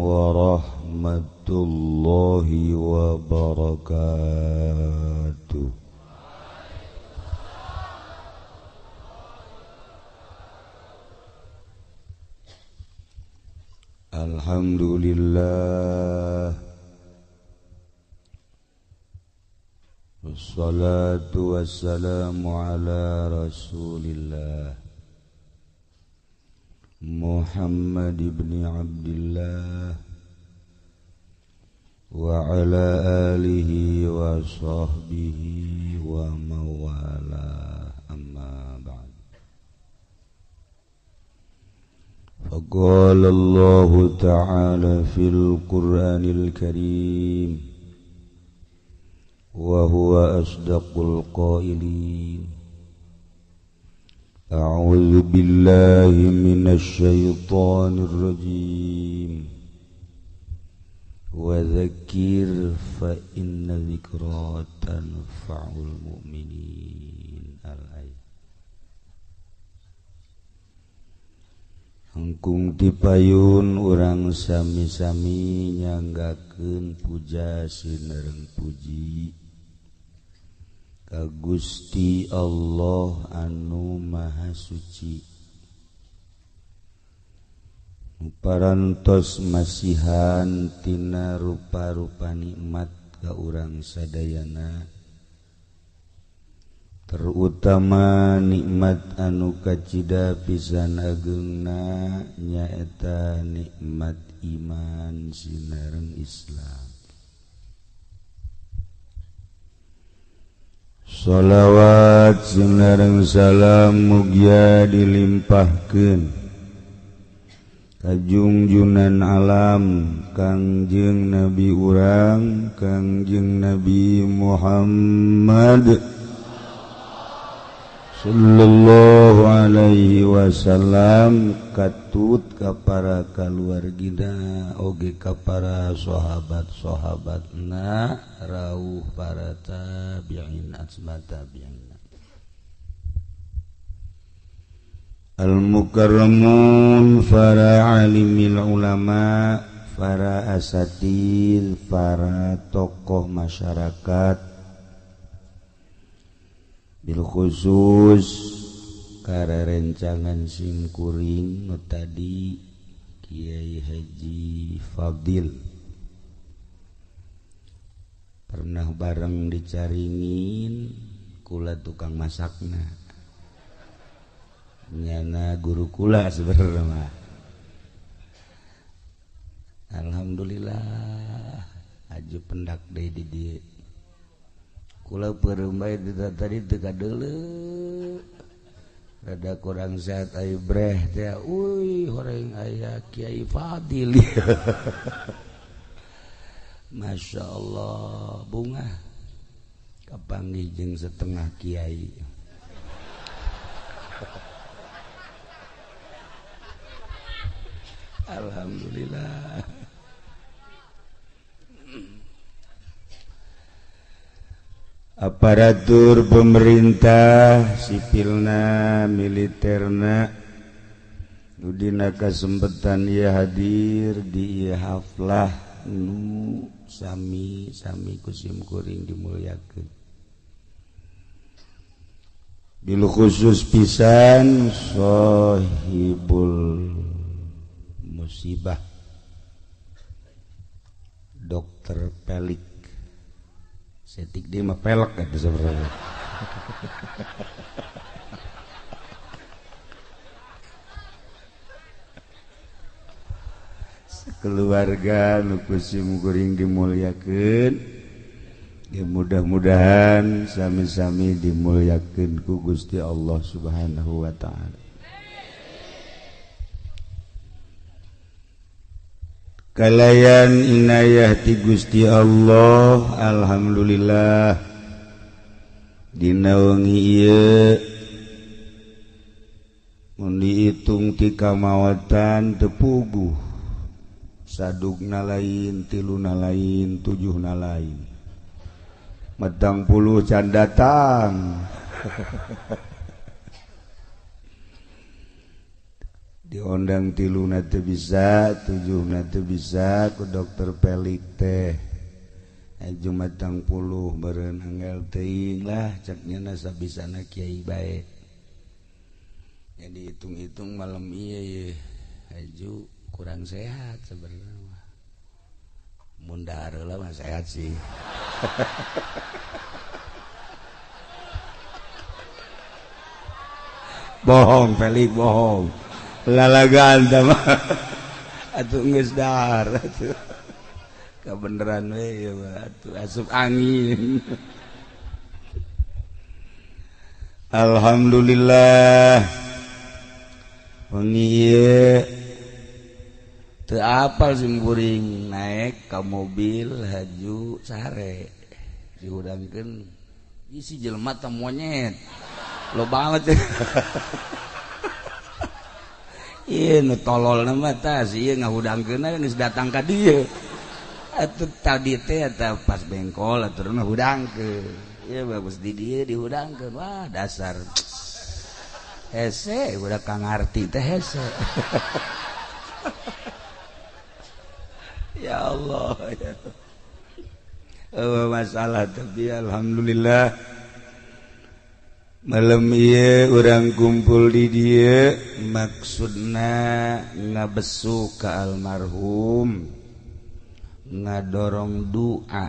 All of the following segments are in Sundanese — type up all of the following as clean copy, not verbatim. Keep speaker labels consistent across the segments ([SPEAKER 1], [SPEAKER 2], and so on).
[SPEAKER 1] warahmatullahi wabarakatuh. Alhamdulillah, wassalatu wassalamu ala rasulillah Muhammad ibn Abdillah wa ala alihi wa sahbihi wa mawala, amma ba'd. Faqala Allahu ta'ala fil Qur'anil Karim wa huwa asdaqul qailin. A'udzu billahi minasy syaithanir rajim. Wa dzakir fa inna dzikra tanfa'ul mu'minin. Al-ayat. Hengkung tipayun urang sami-sami nyanggakeun puja sinereng puji ka Gusti Allah anu Maha Suci, parantos masihan tina rupa-rupa nikmat ka urang sadayana, terutama nikmat anu kacida pisan ageungna nyaeta nikmat iman sinareng Islam. Sholawat sinareng salam mugia dilimpahkeun ka junjunan alam Kangjeng Nabi urang Kangjeng Nabi Muhammad sallallahu alaihi wasallam, katut ka para kaluargina oge ka para sahabat-sahabatna rauh para tabi'in asma tabi'in al-mukarramun, para alimil ulama, para asatid, para tokoh masyarakat, bil khusus kara rencangan simkuring nu tadi Kiai Haji Fadil pernah bareng dicaringin kula tukang masakna nyana guru kula sebenarnya mah. Alhamdulillah aju pendak deui di dieu kula peureum bae tadi teu kadeuleu rada kurang sehat ayu breh teh uy horeng aya Kiai Fadil. Masya Allah bunga kapanggih jeung setengah kiai. Alhamdulillah. Aparatur pemerintah sipilna militerna nu dina kasempetan ieu hadir di ieu haflah nu sami-sami ku simkuring dimulyakeun. Bil khusus pisan sahibul musibah Dokter Pelik. Setik dia mah pelek eta sebenarnya. Keluarga nu ku simkuring dimulyakeun, ya mudah-mudahan sami-sami dimulyakeun ku Gusti Allah Subhanahu wa taala. Kalayan inayah ti Gusti Allah, alhamdulillah dina wengi ieu mun diitung ti kamawatan teu puguh, sadugna lain, tiluna lain, tujuhna lain, medang puluh can datang. Diondang 3 teu bisa, 7 teu bisa ku dokter Pelik teh. Jumat 40 beureun angel teuing lah cek nya sabisana kiai bae. Jadi hitung-hitung malam ieu ye haju kurang sehat sebenarnya mah. Mun dahar heula mah sehat sih. Bohong Pelik bohong. Lalagaan teh mah. Atuh geus dahar atuh. Kebeneran we ieu mah atuh asup angin. Alhamdulillah. Wengi ieu teu apal simkuring naik ka mobil haju sare dihudangkeun isi jelema teh monyet lo banget. Ieu nu tololna mah tah si ieu ngahudangkeunna geus datang ka dieu. Atuh tadi teh eta pas bengkol atuh ngahudangkeun. Ieu bagus di dieu dihudangkeun. Wah dasar hese udah kang ngarti teh hese. Ya Allah ya. Oh, masalah tapi alhamdulillah malam ieu urang kumpul di dieu maksudna ngabesu ka almarhum, ngadorong doa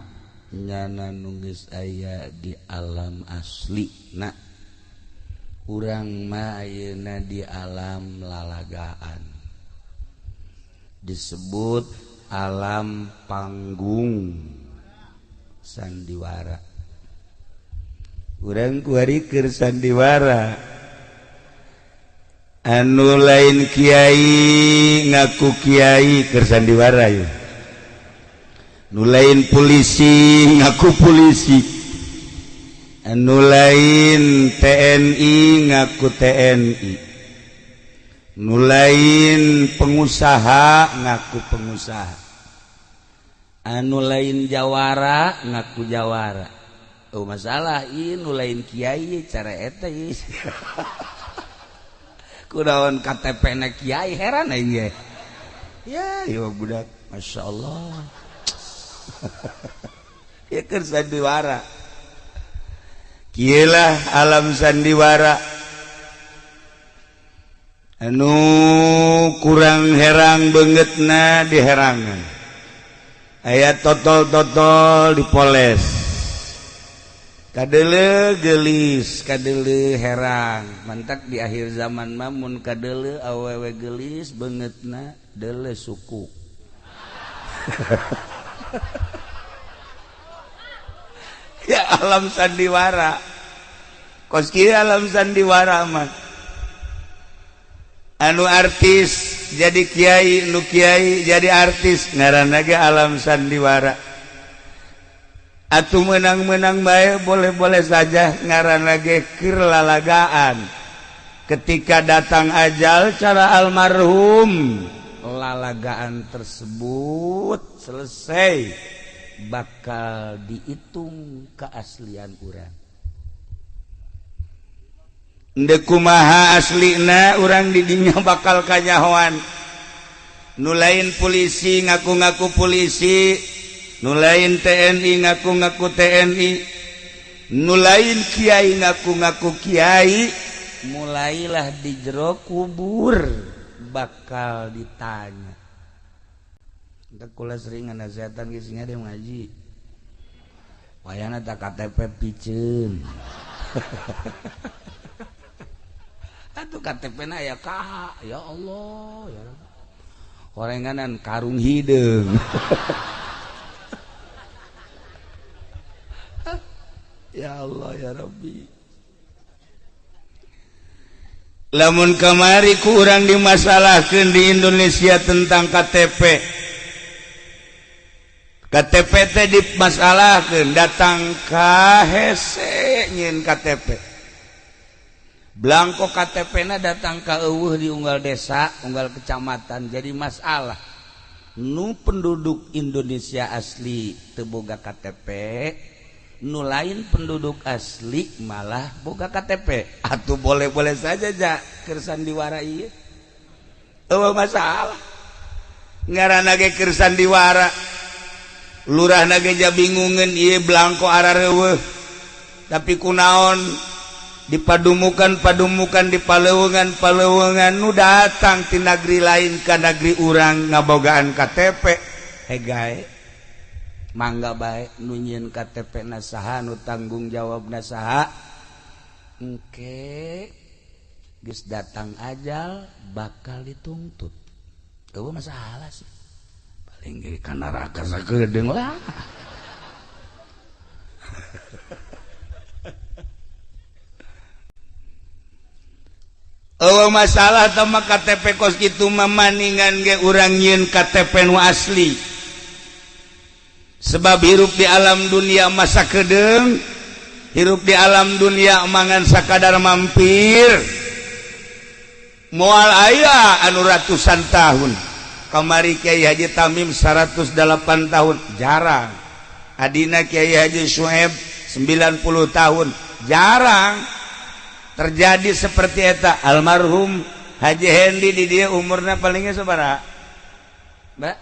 [SPEAKER 1] nyana nu geus aya di alam asli. Nah urang mah ayeuna di alam lalagaan, disebut alam panggung sandiwara. Urang kuari keur sandiwara, anu lain kiai ngaku kiai keur sandiwara yeuh, nu lain polisi ngaku polisi, anu lain TNI ngaku TNI, nu lain pengusaha ngaku pengusaha, anu lain jawara ngaku jawara. Oh masalah ieu nu lain kiai cara eta ieu. Kunaon KTP na kiai heran aing ge. Ya ieu budak masyaallah. Ieu keur sandiwara. Kieu lah alam sandiwara. Anu kurang herang beungeutna diherangan. Aya totol-totol dipoles. Kadele gelis, kadele herang. Mantak di akhir zaman mah mun kadele awewe gelis beungeutna deule suku. Ya alam sandiwara. Kos kieu alam sandiwara mah. Anu artis jadi kiai, nu kiai jadi artis, ngaranna ge alam sandiwara. Atuh menang-menang bae boleh-boleh saja, ngaranna ge keur lalagaan. Ketika datang ajal cara almarhum, lalagaan tersebut selesai, bakal dihitung keaslian urang. Ndek kumaha aslina urang di dinya bakal kanyahoan. Nu lain polisi ngaku-ngaku polisi, nu lain TNI ngaku-ngaku TNI, nu lain kiai ngaku-ngaku kiai, mulailah di jero kubur bakal ditanya. Entar kula sering ngasihatan geus nya dia ngaji. Wayana tak KTP piceun. Atuh KTP na ya kah, ya Allah ya Rabb. Horenganan karung hideung. Ya Allah ya Rabbi. Lamun kamari ku urang dimasalahkeun di Indonesia tentang KTP. KTP teh dimasalahkeun datang ka hese nyieun KTP. Blanko KTP na datang ka eueuh di unggal desa, unggal kecamatan jadi masalah. Nu penduduk Indonesia asli teu boga KTP, nu lain penduduk asli malah boga KTP. Atuh boleh-boleh saja ja keur sandiwara ieu. Euweuh masalah, ngaranna ge keur sandiwara. Lurah ge bingungan, ieu blangko arareuweuh, tapi kunaon dipadumukan padumukan di palewengan palewengan, nu datang ti nagri lain ka nagri urang ngabogaan KTP. Hegae, mangga bae, nu nyieun KTP na saha, nu tanggung jawab na saha? Engke geus datang ajal bakal dituntut. Euweuh masalah sih, paling ge ka neraka sakedeung lah. Euweuh masalah tama KTP kos kitu mah, maningan ge urang nyieun KTP nu asli, sebab hirup di alam dunia masa kedeung, hirup di alam dunia mangan sakadar mampir, moal aya anu ratusan tahun. Kamari Kiai Haji Tamim 108 tahun, jarang. Adina Kiai Haji Sueb 90 tahun, jarang terjadi seperti eta. Almarhum Haji Hendi di dia umurnya palingnya sabaraha, Mbak?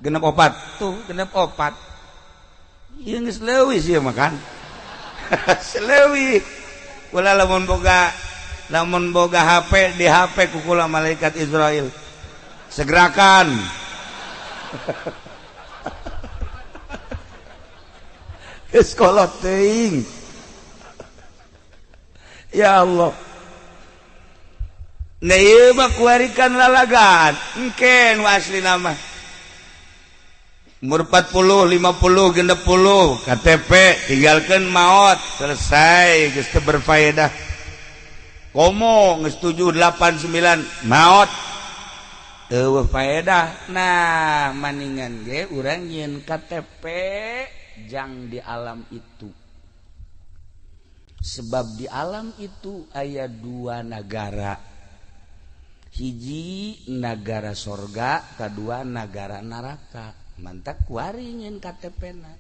[SPEAKER 1] 64 tuh, 64. Ieu geus leuwih sih makan leuwih. Kula lamun boga HP, di HP ku kula malaikat Israel segerakan. Geus kolot teuing. Ya Allah. Nah, ieu mah kuarikan lalagan. Engke nu asli nama. Umur 40, 50, 60, KTP tinggalkan, maut, selesai, geus teu berfaedah. Komo geus 7, 8, 9, maut. Euweuh faedah. Nah, maningan ge urang nyieun KTP jang di alam itu. Sebab di alam itu aya dua nagara, hiji nagara sorga, kedua nagara neraka. Mantak kuari nyieun KTP na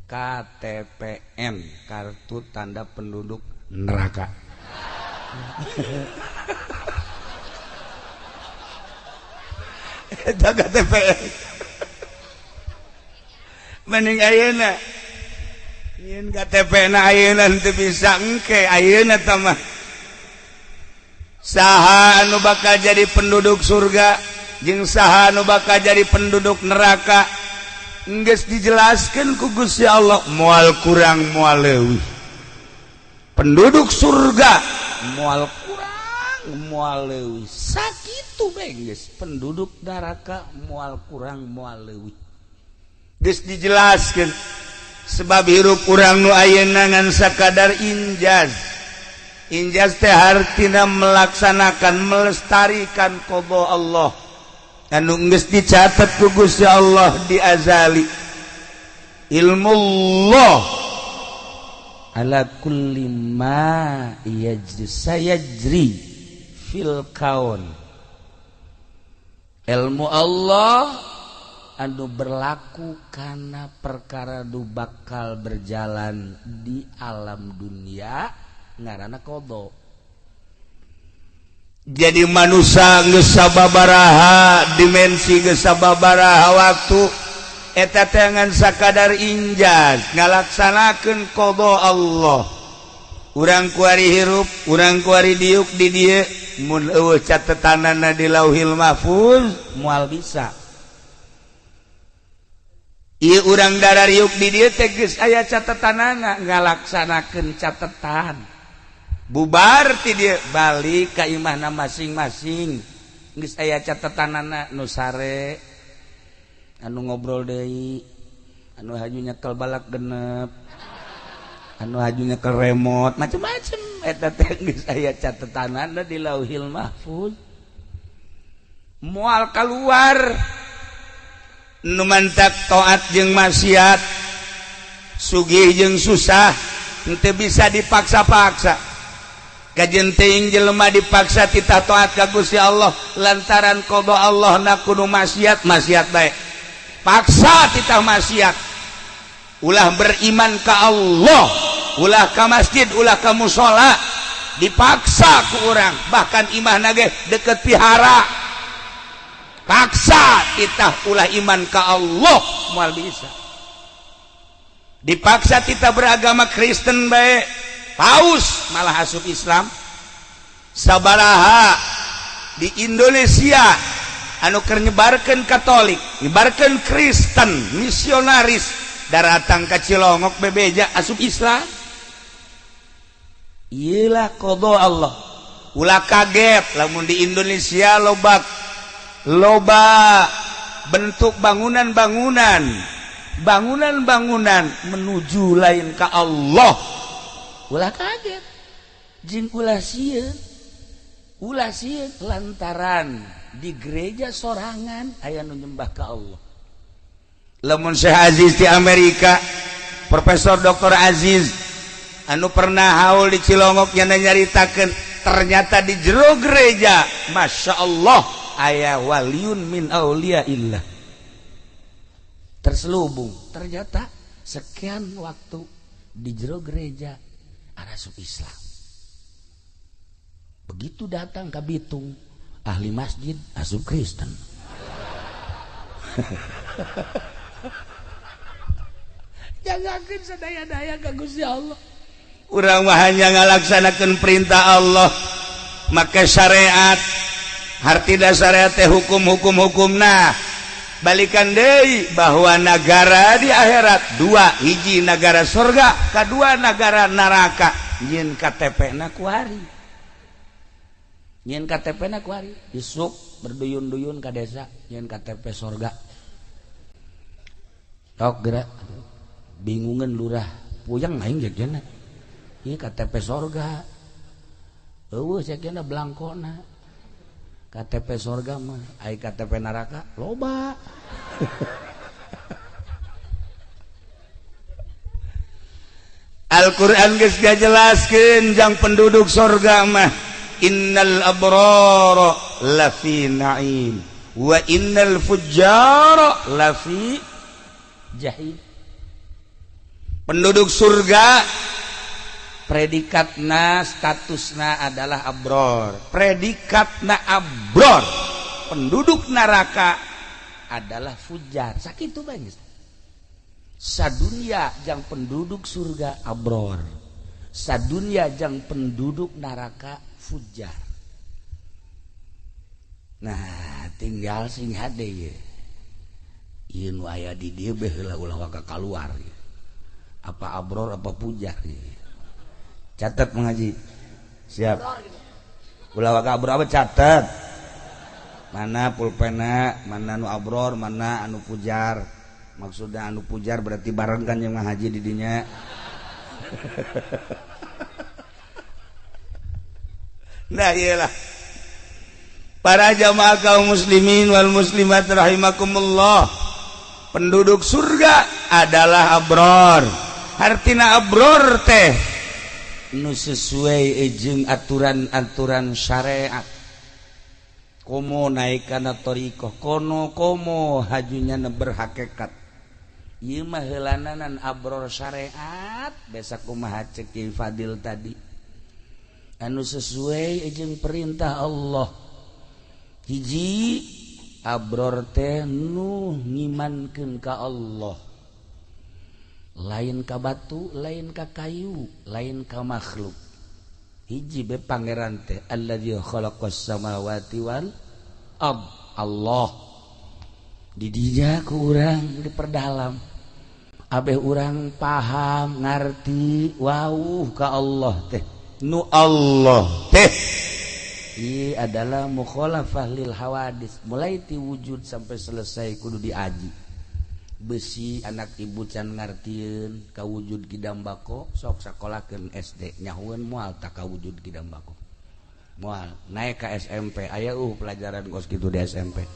[SPEAKER 1] KTPN, kartu tanda penduduk neraka. Eta KTPN mending ayeuna nyieun KTP na ayeuna teu bisa, engke ayeuna tah mah. Saha anu bakal jadi penduduk surga jeung saha anu bakal jadi penduduk neraka geus dijelaskeun ku Gusti Allah, moal kurang moal leuwih. Penduduk surga moal kurang moal leuwih, sakitu bae geus. Penduduk neraka moal kurang moal leuwih, geus dijelaskeun. Sebab hirup urang nu ayeuna ngan sakadar injaz. Injaz teh hartina melaksanakan, melestarikan qada Allah anu geus dicatat ku Gusti Allah di azali. Ilmu Allah ala kulli ma yajri sayajri fil kaun. Ilmu Allah anu berlaku karena perkara nu bakal berjalan di alam dunia ngaranna qada. Jadi manusia geus sababaraha dimensi, geus sababaraha waktu, eta teh ngan sakadar injaz ngalaksanakeun qada Allah. Urang kuari hirup, urang kuari diuk di dieu, mun eueuh catetanana di Lauhil Mahfuz moal bisa. Ieu urang darariuk di dieu teh geus aya catetanana, ngalaksanakeun catetan. Bubar ti dieu balik ka imahna masing-masing, geus aya catetanana, nu sare, anu ngobrol deui, anu haju nyekel balak genep, anu haju nyekel remote, macem-macem. Eta teh geus aya catetanana di Lauhil Mahfuz, moal keluar. Nu mantak taat jeung maksiat, sugih jeung susah, henteu bisa dipaksa-paksa. Kajen teuing jelema dipaksa titah taat ka Gusti Allah lantaran qada Allah na kudu maksiat, maksiat bae. Paksa titah maksiat, ulah beriman ka Allah, ulah ka masjid, ulah ka musola, dipaksa ku urang, bahkan imahna ge deket pihara. Paksa titah ulah iman ka Allah moal bisa. Dipaksa kita beragama Kristen bae, paus malah asup Islam. Sabaraha di Indonesia anu keur nyebarkeun Katolik, nyebarkeun Kristen, misionaris daratang ka Cilongok bebeja asup Islam. Iyalah qada Allah. Ulah kaget lamun di Indonesia loba loba bentuk bangunan-bangunan, bangunan-bangunan menuju lain ka Allah. Ulah kaget jeung ulah sieun, ulah sieun lantaran di gereja sorangan aya nu nyembah ka Allah. Lamun Syekh Aziz di Amerika, Profesor Dr. Aziz anu pernah haul di Cilongok nya nyaritakeun ternyata di jero gereja Masya Allah aya waliun min auliyaillah terselubung. Ternyata sekian waktu di jero gereja arasup Islam. Begitu datang ke Bitung, ahli masjid asup Kristen. Jangankan sadaya-daya ka Gusti Allah. Urang mah hanya ngalaksanakeun perintah Allah, make syariat. Hartina syariat teh hukum-hukum hukumna. Balikan deui bahwa nagara di akhirat dua, hiji nagara surga, kadua nagara neraka. Nyieun KTP na kuari. Nyieun KTP na kuari. Isuk berduyun-duyun ka desa nyieun KTP sorga. Tok gerak. Bingungan lurah, puyeng aing jejena. Ieu KTP sorga. Eueuh cekna blangkona. KTP sorga mah, ai KTP neraka loba. Al-Qur'an geus ngajelaskeun jang penduduk sorga mah innal abrara lafi na'im wa innal fujjara lafi jahim. Penduduk surga predikatna statusna adalah abror, predikatna abror. Penduduk neraka adalah fujar. Sakitu bae geus. Sadunya jang penduduk surga abror, sadunya jang penduduk neraka fujar. Nah, tinggal sing hade ye. Ieu nu aya di dieu beh heula ulah waka kaluar. Apa abror apa fujar ye. Catat mengaji. Siap. Ulah waka abror apa catat. Mana pulpena, mana anu abror, mana anu fujar. Maksudnya anu pujar berarti bareng kan yang ngaji di dinya. Nah iyalah. Para jamaah kaum muslimin wal muslimat rahimakumullah. Penduduk surga adalah abror. Artina abror teh nu sesuai jeung aturan-aturan syariat. Komo naik kana thariqah, kono komo hajunya berhakikat. Ieu mah heulananan abror syariat, besa kumaha ceuk Ki Fadil tadi. Anu sesuai jeung perintah Allah. Hiji abror teh nu ngimankeun ka Allah. Lain ka batu, lain ka kayu, lain ka makhluk. Hiji be pangeran teh alladzi khalaqas samawati wal ard. Allah. Di dinya ku urang diperdalam. Abeh urang paham, ngarti, wauh ka Allah teh. Nu Allah teh ieu adalah mukhalafah lil hawadis. Mulai ti wujud sampai selesai kudu diaji. Besi anak ibu can ngartieun ka wujud kidam bako, sok sakolakeun SD nyahueun moal tak ka wujud kidam bako. Moal naik ka SMP aya pelajaran kos kitu di SMP.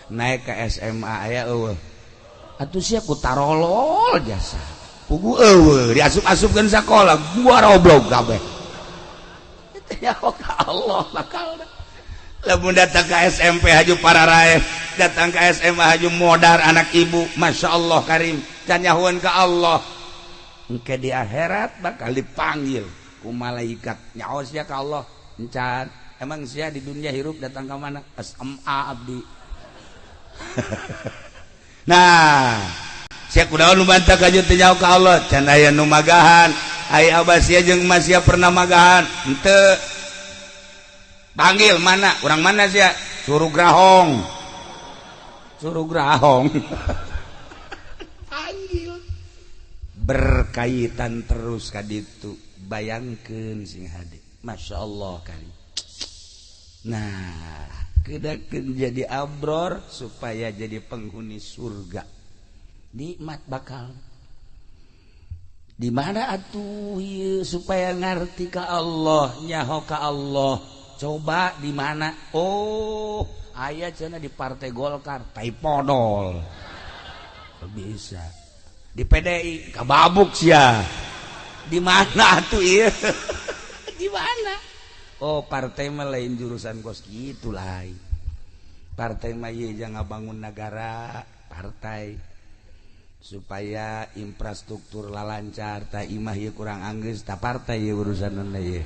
[SPEAKER 1] Naik ke SMA aya eueuh. Atuh sia ku tarolol jasa. Pugu eueuh diasup-asupkeun sakola gua roblok kabeh. Itu nyaho ka Allah bakal. Lamun datang ke SMP haju pararaeh, datang ke SMA haju modar anak ibu, Masya Allah karim, can nyahoeun ka Allah. Engke di akhirat bakal dipanggil ku malaikat. Nyaho sia ka Allah, encan. Emang sia di dunia hirup datang ka mana? SMA abdi. Nah, sia kunaon nu bantah ka teu nyaho ka Allah? Can aya nu magahan. Ai abah sia jeung emak sia pernah magahan? Henteu. Panggil mana? Urang mana sia? Curug Rahong. Curug Rahong. Panggil. Berkaitan terus ka ditu. Bayangkeun sing hade. Masya Allah kali. Nah, kedakeun jadi abror supaya jadi penghuni surga. Nikmat bakal. Di mana atuh ieu supaya ngarti ka Allah, nyaho ka Allah. Coba di mana? Oh, aya cenah di Partai Golkar, tai podol. Bisa. Di PDI, kababuk sia. Di mana atuh ieu? Di mana? Oh, partai mah lain jurusan kos kitu lain. Partai mah ieu jangan bangun negara, partai supaya infrastruktur lalancar, ta imah ieu kurang anggeus, ta partai ieu urusanna ieu.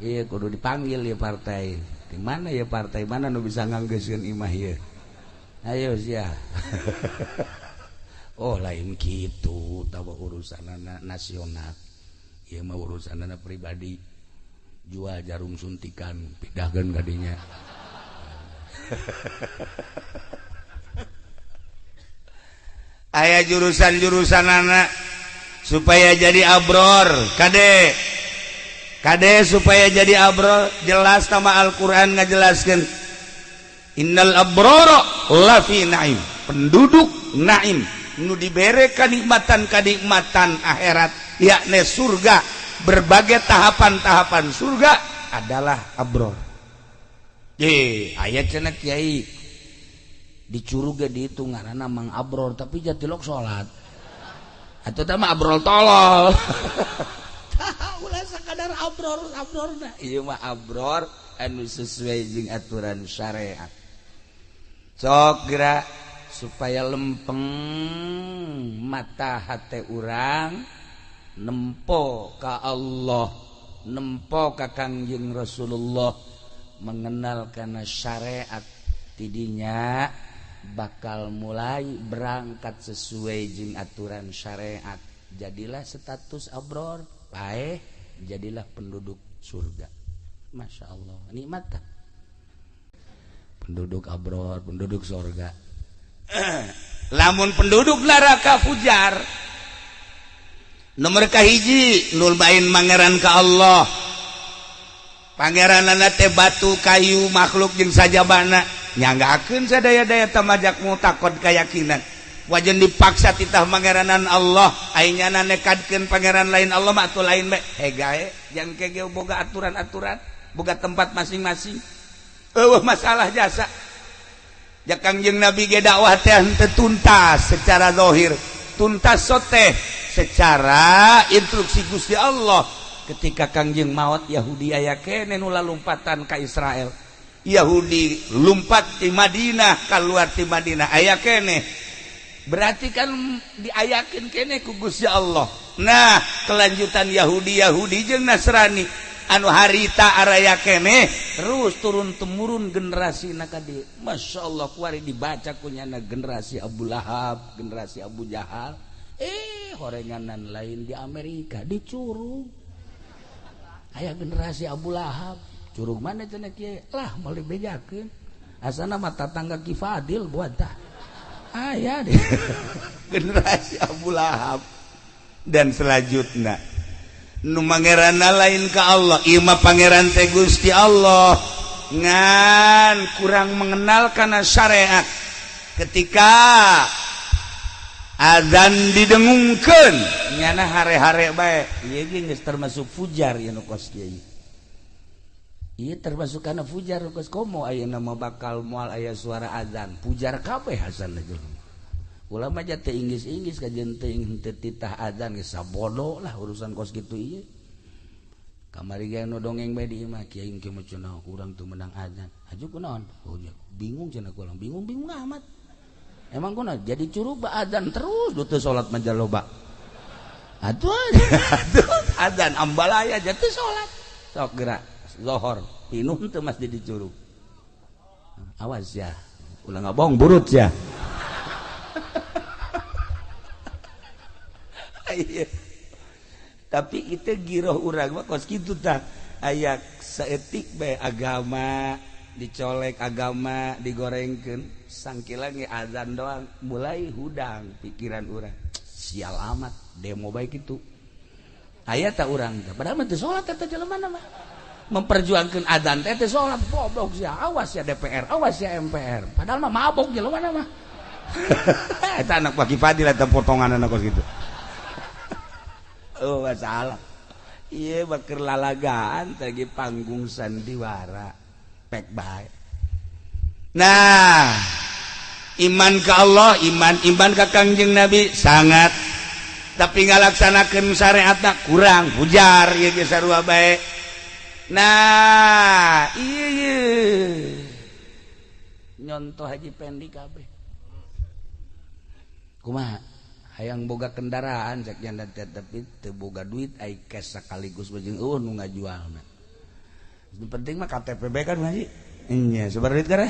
[SPEAKER 1] Ieu kudu dipanggil ieu partai. Di mana ya partai mana nu bisa nganggeuskeun imah ieu? Ayo sia. Oh, lain kitu tawa urusanana nasional. Ieu mah urusanana pribadi. Jual jarum suntikan pindahkeun ka dinya. Aya jurusan-jurusan anak supaya jadi abror, kade kade supaya jadi abror jelas sama Al-Qur'an ngajelaskeun innal abrara lafi naim, penduduk naim nu dibere kanikmatan-kanikmatan akhirat yakni surga, berbagai tahapan-tahapan surga adalah abror. Aya cenah kiai di curug ge dihitung ngaranna Mang Abror tapi jatilok salat. Atuh teh mah abrol tolol. Tah ulah sakadar abror abrorna. Ieu mah abror anu sesuai jeung aturan syariat. Sok geura supaya lempeng mata hate urang nempo ka Allah, nempo ka Kangjeng Rasulullah, mengenal kana syariat tidinya bakal mulai berangkat sesuai jeung aturan syariat. Jadilah status abror, paeh jadilah penduduk surga. Masya Allah, nikmat tak? Penduduk abror, penduduk surga. Lamun penduduk neraka fujar, nomor kahiji nul bain mangeran ka Allah. Pangeranana teh batu, kayu, makhluk jeung sajabana. Nyanggakeun sadaya-daya tamajak mutakod keyakinan. Wajan dipaksa titah pangeranan Allah, ai nyana nekadkeun pangeran lain Allah mah atuh lain bae. Hegae jang kege boga aturan-aturan, boga tempat masing-masing. Eueuh masalah jasa. Ja Kangjeng Nabi ge dakwah teh henteu tuntas secara zahir, tuntas soteh secara instruksi Gusti Allah. Ketika Kangjeng maot Yahudi aya keneh nu lalumpatan ka Israel. Yahudi lumpat di Madinah, keluar di Madinah aya keneh. Berarti kan diayakeun keneh ku Gusti Allah. Nah, kelanjutan Yahudi Yahudi jeung Nasrani anu harita araya keneh terus turun temurun generasi ka dieu. Masya Allah kuari dibaca kunyana generasi Abu Lahab, generasi Abu Jahal. Horenganan lain di Amerika di Curug. Aya generasi Abu Lahab. Curug mana cenah kieu? Lah moal dibejakeun. Asana mah tatangga Ki Fadil buat tah. Aya deh. Generasi Abu Lahab dan selanjutnya nu pangeranna lain ka Allah, ieu mah pangeran teh Gusti Allah. Ngan kurang mengenal kana syariat. Ketika azan didengungkeun nyana hare-hare bae. Ieu ge geus termasuk fujar ieu nu kos kieu. Ieu termasuk kana fujar kos komo ayeuna mah bakal moal aya suara azan. Fujar kabeh azan jelema. Ulah mah teu inggis-inggis kajeun teuing teu titah azan geus sabodo lah urusan kos kitu ieu. Kamari ge nu dongeng bae di imah kiai engke mah cenah urang teu meunang azan. Haju kunaon? Oh bingung cenah kula, bingung-bingung amat. Emang kunaon jadi curug ba azan terus du teu salat mah loba. Atuh azan ambalaya teu salat. Sok geura zohor pinuh teu masjid di curug. Awas ya. Ulah ngabohong burut ya. Tapi kita giroh urang mah kos kitu tah. Aya saeutik bae agama dicolek, agama digorengkeun, sangkila ge azan doang mulai hudang pikiran urang. Sial amat demo bae kitu. Aya ta urang teh padahal mah teu salat eta jelema mah. Memperjuangkeun azan teh teu salat, goblok sia, awas ya DPR, awas ya MPR. Padahal mah mabok jelema mah. Eta anak Paki Fadil eta potonganna kos kitu. Oh masalah. Iya bakar lalagaan tadi panggung sandiwara pek bae. Nah, iman ke Allah, iman ka Kangjeng Nabi sangat, tapi ngalaksanakeun syariatna kurang, pujar ieu ge sarua bae. Nah, ieu nyontoh Haji Pendi kabeh. Kumaha? Hayang boga kendaraan cek janda teh tapi teu boga duit ai cash sekaligus bajing eueuh nu ngajualna. Nu penting mah KTP bae kan ngaji. Nya sabar duit kareh.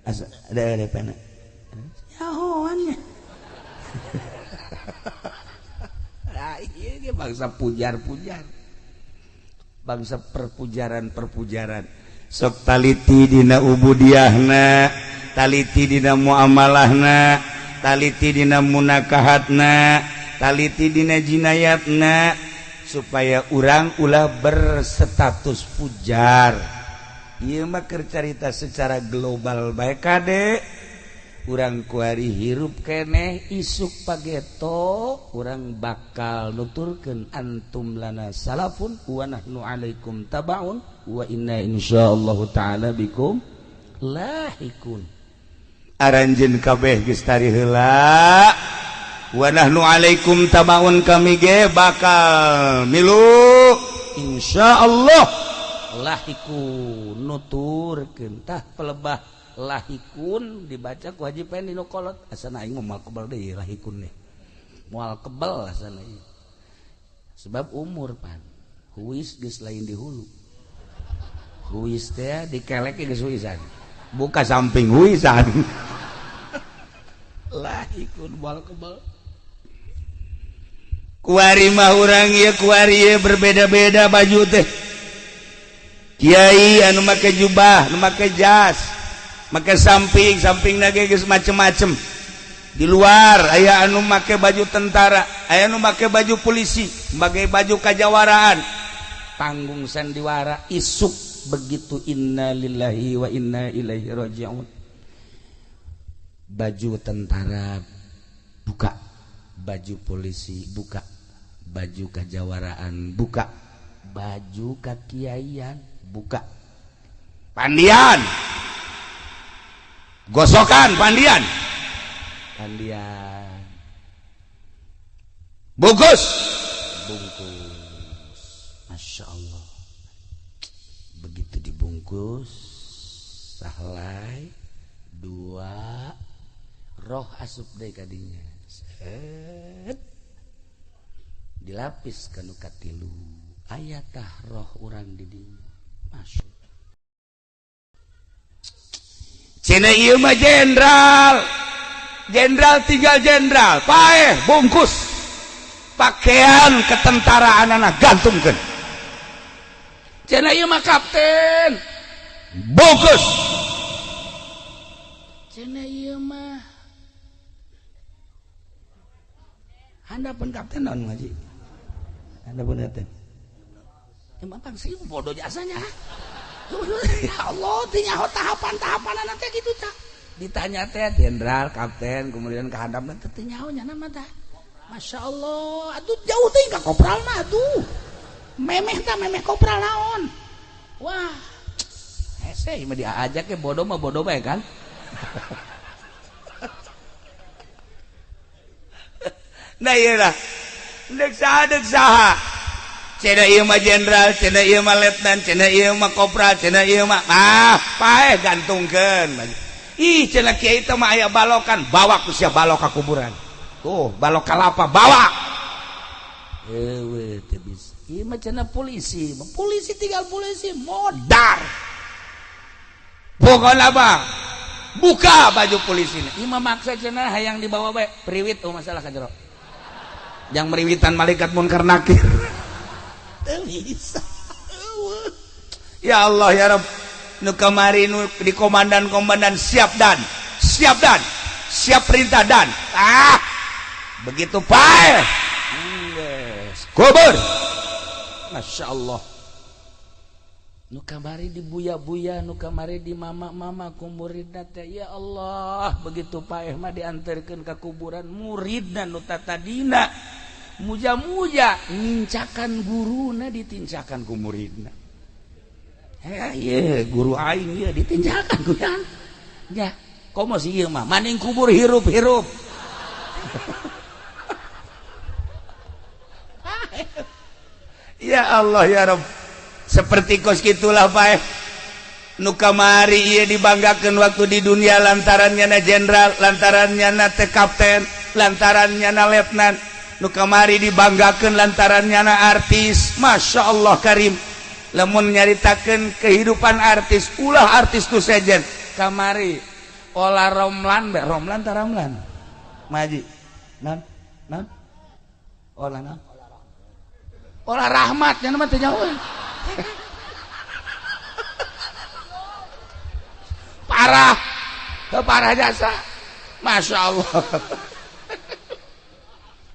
[SPEAKER 1] Asa ada pena. Nyahoan nya. Nah, ieu ge bangsa pujar-pujar. Bangsa perpujaran-perpujaran. Sok taliti dina ubudiahna, taliti dina muamalahna, taliti dina munakahatna, taliti dina jinayatna, supaya urang ulah berstatus pujar. Ieu mah keur carita secara global bae kade. Urang kuari hirup keneh isuk pageto urang bakal nuturkeun antum lana salafun wa nahnu alaikum tabaun wa inna insyaallah taala bikum lahikun. Aranjeun kabeh geus tari heula wa nahnu alaikum tabaun, kami ge bakal milu insyaallah lahikun nuturkeun. Tah pelebah lahikun dibaca ku Haji Pendi nu kolot asana aing moal kebel deui lahikun nih moal kebel asana ieu sebab umur pan huis geus lain di hulu, huis teh dikelek geus huisan buka samping huisan lahikun moal kebel. Kuari mah urang ieu kuari ieu berbeda-beda baju teh. Kiai anu make jubah, anu make jas, make samping, samping lagi geus macem-macem. Di luar aya anu make baju tentara, aya anu make baju polisi, make baju kajawaraan. Panggung sandiwara isuk begitu innalillahi wa inna ilaihi rajiun. Baju tentara buka, baju polisi buka, baju kajawaraan buka, baju kakiaian buka, pandian gosokan, pandian pandian bungkus bungkus. Masya Allah, begitu dibungkus sahlai dua roh asup deui kadinya, set dilapis kanu katilu aya tah roh urang di dinya. Masya cenah ieu mah jenderal, jenderal tinggal jenderal paeh bungkus pakaian ketentaraan anak gantungkeun. Cenah ieu mah kapten bungkus. Cenah ieu mah handapeun kapten naon ngaji, handapeun kapten emang bangsa ieu bodoh jasanya. Ya Allah, teh tahapan-tahapan teh gitu tah. Ditanya teh jenderal, kapten, kemudian ke handapna teh teu nyaho nya mah tah. Masya Allah, atuh jauh teh ka kopral mah atuh. Memeh tah memeh kopral naon. Wah, hese mah diajak ke bodoh mah bodoh bae kan. Nah ieu lah. Deuk saha deuk saha. Cenah ieu mah jenderal, cenah ieu mah letnan, cenah ieu mah kopral, cenah ieu mah ah paeh gantungkeun. Ih cenah kiai teh mah aya balokan, bawa ku sia balok ka kuburan. Tuh, balok kalapa bawa. Eueuh teu bisa. Ieu mah cenah polisi, polisi tinggal polisi modar. Pokona mah Buka baju polisi. Ieu mah maksa cenah hayang dibawa bae. Priwit oh masalah ka jero. Yang meriwitan malaikat munkar nakir. Teu bisa. Ya Allah ya Rabb. Nu kamari nu di komandan-komandan siap dan. Siap dan. Siap perintah dan. Ah. Begitu pae. Kubur. Masya Allah. Nu kamari di buya-buya, nu kamari di mama-mama ku muridna teh, ya Allah, begitu paeh mah diantarkeun ka kuburan muridna nu tatadina muja-muja ngincakan guruna ditincakan ku muridna. Heh, ieu guru aing ieu ditincakan ku ya. Komo sih ieu mah maning kubur hirup-hirup. Ya Allah ya Rabb. Seperti kos gitulah paeh. Nu kamari ieu dibanggakeun waktu di dunia lantarannya na jenderal, lantarannya na teh kapten, lantarannya na letnan. Nu kamari dibanggakeun lantarannya na artis. Masya Allah karim. Lamun nyaritakeun kehidupan artis, ulah artis tu sejen. Kamari olah Romlan, Romlan ta Ramlan. Maji. Non? Non? Olah non? Olah rahmat nya mah teu jauh. Parah, parah jasa, masya Allah.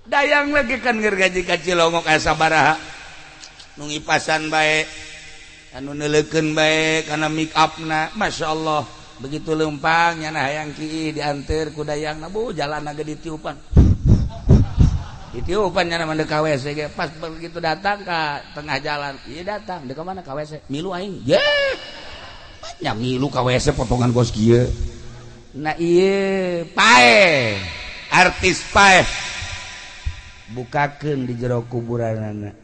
[SPEAKER 1] Dayang lagi kan gergaji kacilongok aya sabaraha, nu ngipasan bae, anu neuleukeun bae kana make upna, masya Allah. Begitu lempang nyana hayang kieu dianteur ku dayangna, bu jalanna ge ditiupan. Ditiupan nyana mah ka WC ge, pas begitu datang ka tengah jalan, ieu datang, deuk ka mana ka WC? Milu aing. Ye. Nya milu ka WC potongan kos kieu. Nah ieu paeh, artis paeh. Bukakeun di jero kuburanana.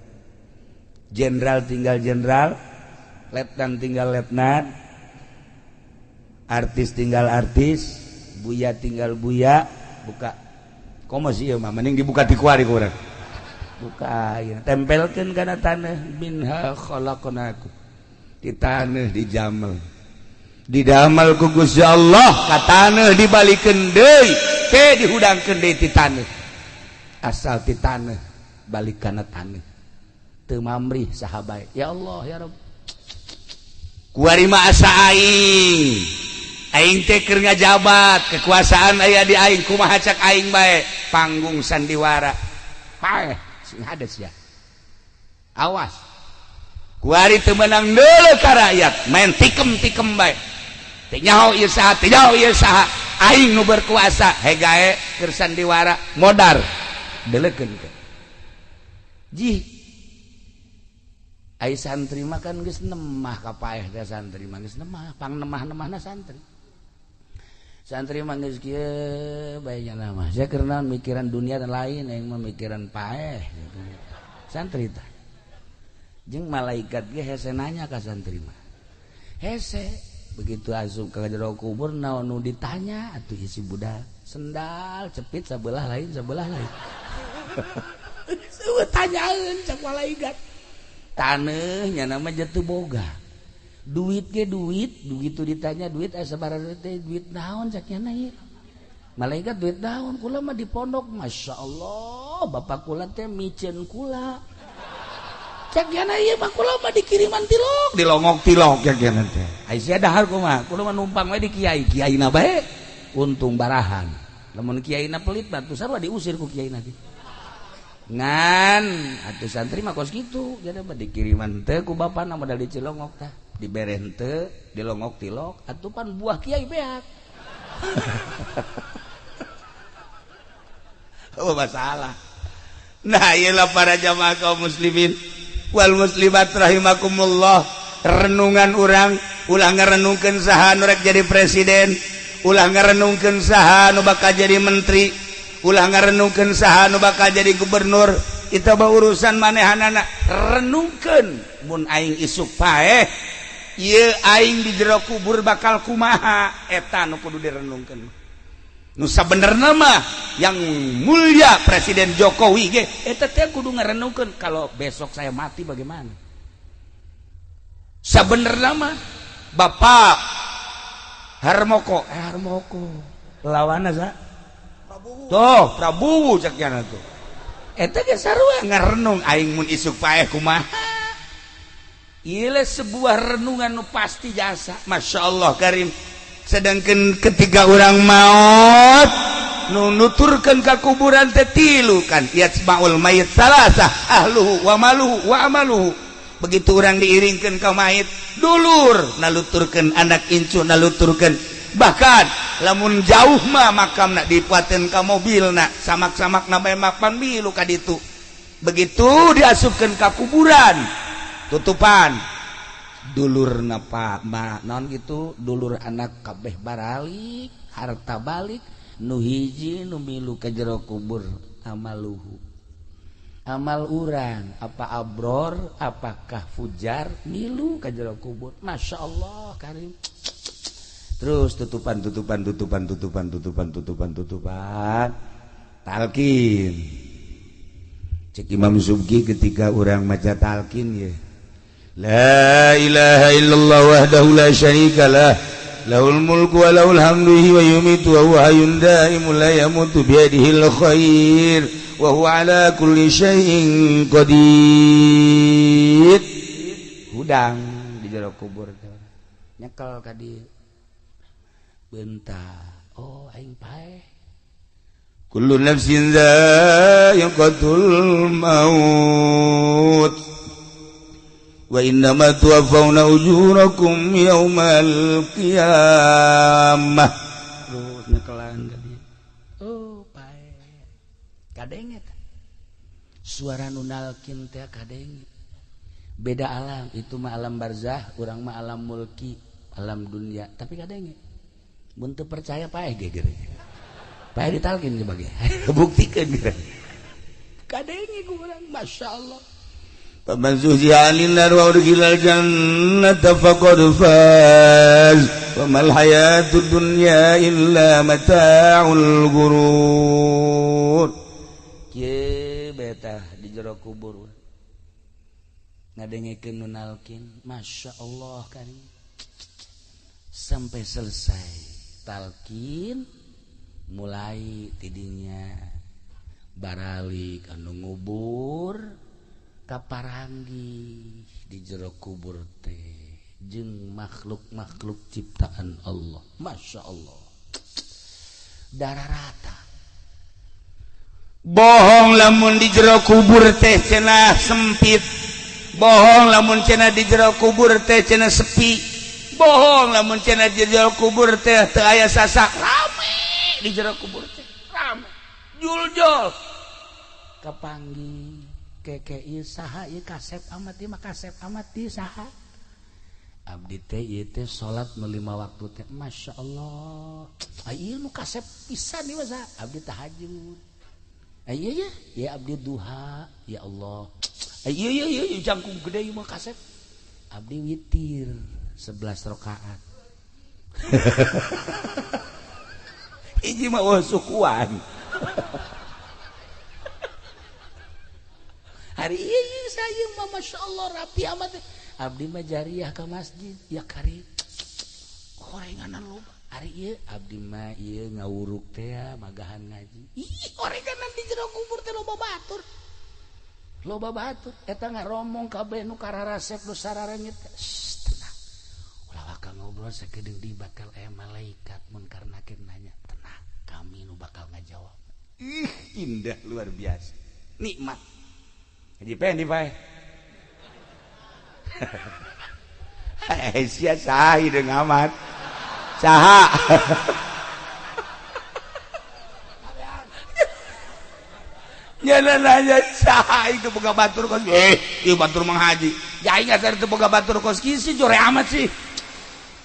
[SPEAKER 1] Jenderal tinggal jenderal, letnan tinggal letnan, artis tinggal artis, buya tinggal buya, buka. Komo sih mah mending dibuka di kuari kurang. Buka ya, tempelkeun kana tanah minha khalaqnakum. Di tanah dijamel. Didamel ku Gusti Allah, ka taneuh dibalikeun deui, teh dihudangkeun deui ti taneuh. Asal ti taneuh balik kana taneuh. Teu mamrih saha bae. Ya Allah ya Rabb. Kuari mah asa aing. Aing teh keur ngajabat, kekuasaan aya di aing, kumaha cak aing bae, panggung sandiwara. Paeh, sing hades ya. Awas. Kuari teu meunang deuleu ka rakyat, main tikem-tikem bae. Teu nyaho ieu saha, teu nyaho ieu saha. Aing nu berkuasa, hegae keur sandiwara modar. Deleukeun teh. Jih. Ai santri mah kan geus nemah ka paeh teh santri mah geus nemah, pang nemah-nemahna santri. Santri mah geus kieu bae nya mah. Saya keur naon mikiran dunia dan lain, aing mah mikiran paeh. Santri tah. Jeung malaikat ge hese nanya ka santri mah. Hese begitu asup ka jero kubur naon nu ditanya atuh isi budak sendal cepit sabelah lain sebelah lain. Seueuh tanyaeun cak malaikat. Taneuh nya nama jatuh boga. Duit ge duit, begitu ditanya duit aya sabaraha teh duit naon cak nya ieu. Malaikat duit naon kula mah di pondok, Masya Allah, bapak kula teh miceun kula. Cak nya ieu mah kula mah dikiriman tilok, dilongok-tilok cak nya teh. Ai sia dahar kumaha? Kula mah numpang we di kiai, kiaina bae untung barahan. Lamun kiaina pelit batu sarua diusir ku kiaina teh. Ngan atuh santri mah kos kitu, jadi mah dikiriman teh ku bapana modal dicilongok tah, dibere henteu, dilongok tilok, atuh pan buah kiai beak. Oh masalah. Nah iyalah para jamaah kaum muslimin wal muslimat rahimakumullah, renungan urang ulah ngarenungkeun saha nu rek jadi presiden, ulah ngarenungkeun saha nu bakal jadi menteri, ulah ngarenungkeun saha nu bakal jadi gubernur. Itu mah urusan manehanana. Renungkeun mun aing isuk paeh ieu aing di jero kubur bakal kumaha, eta nu kudu direnungkeun. Nu sabenerna mah yang mulia Presiden Jokowi ge eta teh kudu ngarenungkeun kalau besok saya mati bagaimana. Sabenerna mah Bapak Harmoko, Harmoko. Lawanna sa? Prabowo. Tuh, Prabowo cek nyana tuh. Eta ge sarua ngarenung aing mun isuk paeh kumaha. Ieu sebuah renungan nu pasti jasa. Masya Allah karim. Sedangkan ketika orang maut nu nuturkeun ka kuburan teh tilu kan, yatsmaul mayit salasah ahluhu wa maluhu wa amaluhu. Begitu orang diiringkeun ka mayit, dulur naluturkeun, anak incu naluturkeun, bahkan lamun jauh mah makamna dipuateun ka mobilna, samak-samakna bae mapan milu ka ditu. Begitu diasupkeun ka kuburan, tutupan dulurna pak ma naon gitu, dulur anak kabeh baralik, harta balik, nu hiji nu milu ka jero kubur amaluhu, amal urang, apa abror apakah fujar, milu ka jero kubur. Masya Allah karim. Terus tutupan tutupan tutupan tutupan tutupan tutupan tutupan talqin. Cek Imam Subki ketika urang maca talqin ya, la ilaha illallah wahdahu la syarika lah, lahul mulku wa lahul hamdu wa yumitu wa huwa hayyun daimun la yamutu biyadihil khair wa huwa ala kulli syai'in qadir. Hudang di jero kubur nyekel ka dieu bentar, oh aing paeh. Kullu nafsin dha'iqatul maut wa innama tuwaffawna ujurakum yaumal qiyamah. Terus nyekelan ka dieu, oh paeh kadenge suara nu nalkin teh kadenge. Beda alam, itu mah alam barzah, urang mah alam mulki, alam dunia, tapi kadenge. Mun teu percaya paeh geger. Paeh ditalkin sebagai buktikeun geura. Kadenge ku urang, masyaallah. Faman zuhziha 'anil nar wa udkhilal jannata faqad faz. Wa mal hayatud dunya illa mata'ul ghurur. Kieu bae tah di jero kubur ngadengekeun nu nalkin, masya Allah kan. Sampai selesai talkin, mulai tidinya baralik anu ngubur kaparanggih di jero kubur teh jeung makhluk-makhluk ciptaan Allah. Masya Allah, darah rata. Bohong lamun di jero kubur teh cenah sempit, bohong lamun cenah di jero kubur teh cenah sepi, bohong lamun cenah di jero kubur teh teu aya sasak. Rame di jero kubur teh, rame juljol kapanggih keke ieu saha ieu kasep amat ieu mah kasep amat ieu saha. Abdi teh ieu teh salat nu 5 waktu teh masya Allah. Ieu nu kasep pisan ieu mah saha. Abdi tahajud. Ieu ya, ya abdi duha, ya Allah. Ieu ieu ieu jangkung gede ieu mah kasep. Abdi witir 11 rakaat. Hiji mah eueuh sukuan. Hari ieu saya mah masya Allah rapi amat. Abdi mah jariah ka masjid ya kari horenganan loba. Hari ieu abdi mah ieu ngawuruk teh magahan ngaji. Ih horenganan di jero kubur teh loba batur. Loba batur eta ngaromong kabeh nu kararasep nu sarareungit. Tenang. Ulah waka ngobrol sakedeung di bakal aya malaikat munkar nakir nanya. Tenang, kami nu bakal ngajawab. Ih indah luar biasa. Nikmat. Haji Pendi pae. Sia saha hideung amat. Saha. Nyana nanya saha itu boga batur kos. Ieu batur Mang Haji. Ya aing asal teu boga batur kos kieu sih jore amat sih.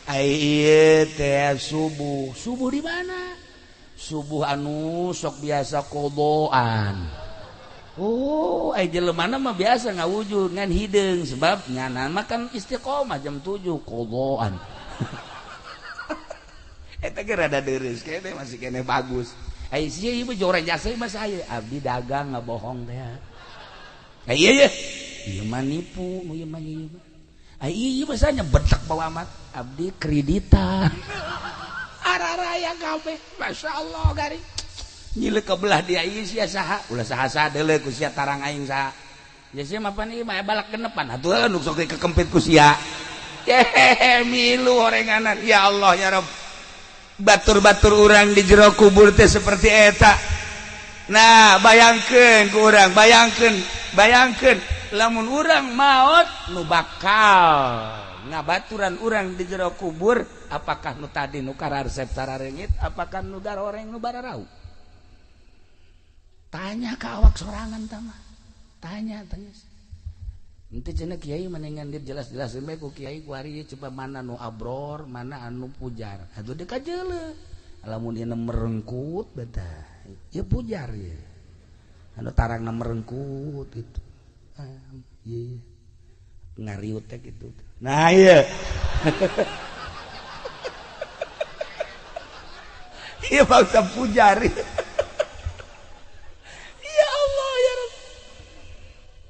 [SPEAKER 1] Ai ieu teh subuh. Subuh di mana? Subuh anu sok biasa kodoan. Oh, ai jelemana mah biasa ngawujud ngan hideung sebab nyana mah kan istiqomah jam 7 kodoan. Eta ge rada deureuh keneh masih keneh bagus. Ai sia ieu jore jasa mah saya abdi dagang ngabohong teh. Ai ieu ye, ieu mah nipu, nu ieu mah ieu mah. Ai ieu mah saya betek bawa amat abdi kreditan. Bararaya kabeh. Masya Allah garing. Nyilek ke belah dia ieu sia saha? Ulah saha-saha deuleu ku sia tarang aing saha. Ya sia mah pan ieu mah balak genepan. Atuh nu sok kekempit ku sia. Yehehe milu horenganan. Ya Allah ya Rabb. Batur-batur urang di jero kubur teh seperti eta. Nah, bayangkeun ku urang, bayangkeun, bayangkeun lamun urang maot nu bakal ngabaturan urang di jero kubur, apakah nu tadi nu kararesep tarareungit, apakah nu garoreng nu bararau? Tanya ka awak sorangan tah mah. Tanya, tanya. Ente cenah kiai mendingan dia jelas-jelas bae ku kiai ku ari coba mana nu abror, mana anu pujar. Atuh deuk kajeuleuh. Lamun ieu merengkut betah. Ya pujar ya. Anu tarangna merengkut gitu. Iya. Ngariut teh gitu. Nah iya. Iya bangsa pujar. Ya Allah ya Rabb.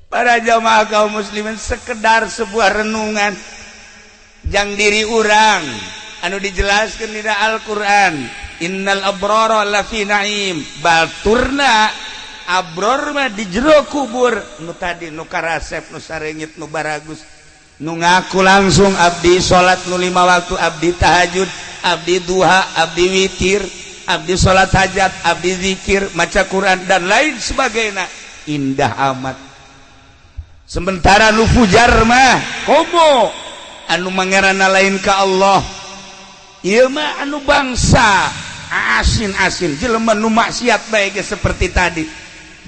[SPEAKER 1] Para jamaah kaum muslimin, sekedar sebuah renungan jang diri urang anu dijelaskan di Al-Qur'an, innal abrara lafi na'im. Baturna abror mah di jero kubur nu tadi nu karasep nu sarengit nu baragus nu ngaku langsung abdi salat nu 5 waktu, abdi tahajud, abdi duha, abdi witir, abdi salat hajat, abdi zikir, maca Quran dan lain sebagainya. Indah amat. Sementara nu fujar mah komo anu mangarana lain ka Allah. Ieu mah anu bangsa asin-asin jelema nu maksiat bae ge seperti tadi.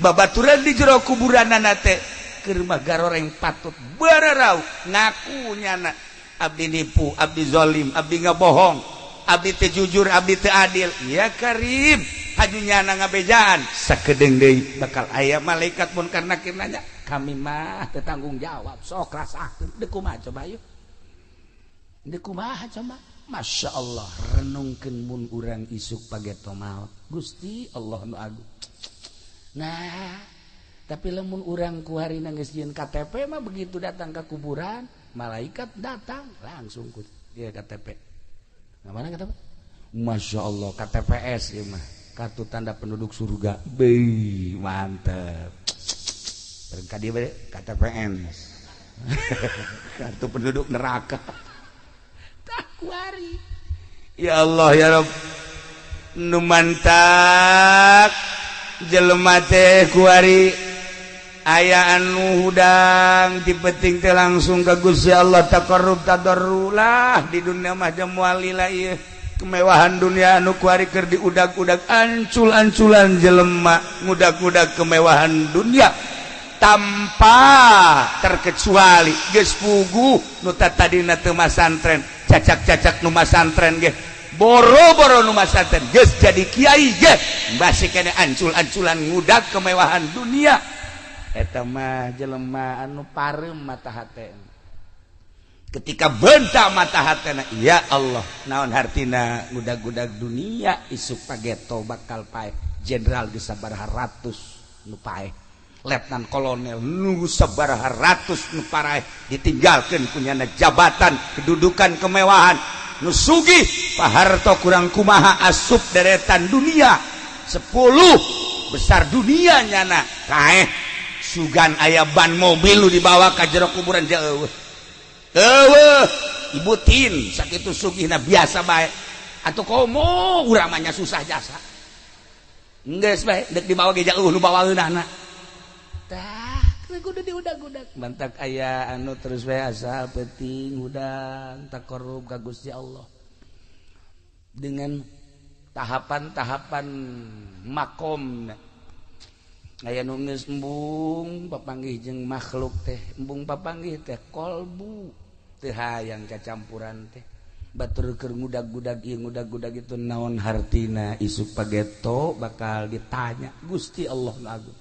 [SPEAKER 1] Babaturan di jero kuburanana teh keur mah garoreng patut bararau ngaku nyana abdi nipu, abdi zalim, abdi ngabohong, abdi teu jujur, abdi teu adil. Ya karim, haju nyana ngabejaan sakedeung deui bakal aya malaikat munkar nakir nanya, kami mah teu tanggung jawab, sok rasakeun. Deuk kumaha coba yeuh? Deuk kumaha coba? Masya Allah, renungkeun mun urang isuk pageto maot. Gusti Allah nu agung. Nah, tapi lamun urang ku harina geus jieun KTP mah begitu datang ke kuburan, malaikat datang langsung ku dia KTP. Nah, mana KTP? Masya Allah, KTPS ieu mah, kartu tanda penduduk surga. Beuh, mantep. Bareng ka dieu bae KTPN. Kartu penduduk neraka. Takwari. Ya Allah ya Rabb. Nu mantak jelema teh kuari aya anu hudang ti penting teh langsung ka Gusti Allah taqarrub tadarrulah di dunia mah moal lila ieu kemewahan dunia anu kuari keur diudag-udag ancul-anculan jelema ngudag-udag kemewahan dunia tanpa terkecuali geus puguh nu tadina teu masantren cacak-cacak nu masantren ge boro-boro nu masantren geus jadi kiai ge masih kene ancul-anculan ngudag kemewahan dunia. Eta mah jelema anu pareum mata hatena. Ketika benta mata hatena, ya Allah, naon hartina ngudag-gudag dunia isuk pageto bakal paeh jenderal geus sabaraha ratus nu paeh, letnan kolonel nu sabaraha ratus nu paraeh, ditinggalkeun kunyana jabatan, kedudukan, kemewahan. Nu sugih Pak Harto kurang kumaha asup deretan dunia 10 besar dunia nyana kaeh sugan aya ban mobil lu dibawa ka jero kuburan jauh. Eueuh ibu tin sakitu sugihna biasa bae atuh komo urang mah nya susah jasa. Geus bae deuk dibawa ge jauh nu bawaeunana. Tah kudu diudag-udag mantak aya anu terus bae asal penting hudang taqarrub ka Gusti Allah dengan tahapan-tahapan makom. Aya nu geus embung papanggih jeung makhluk teh, embung papanggih teh kolbu teu hayang cacampuran teh. Batur keur ngudag-gudag ieu ngudag-gudag itu naon hartina isuk pageto bakal ditanya Gusti Allah nu agung.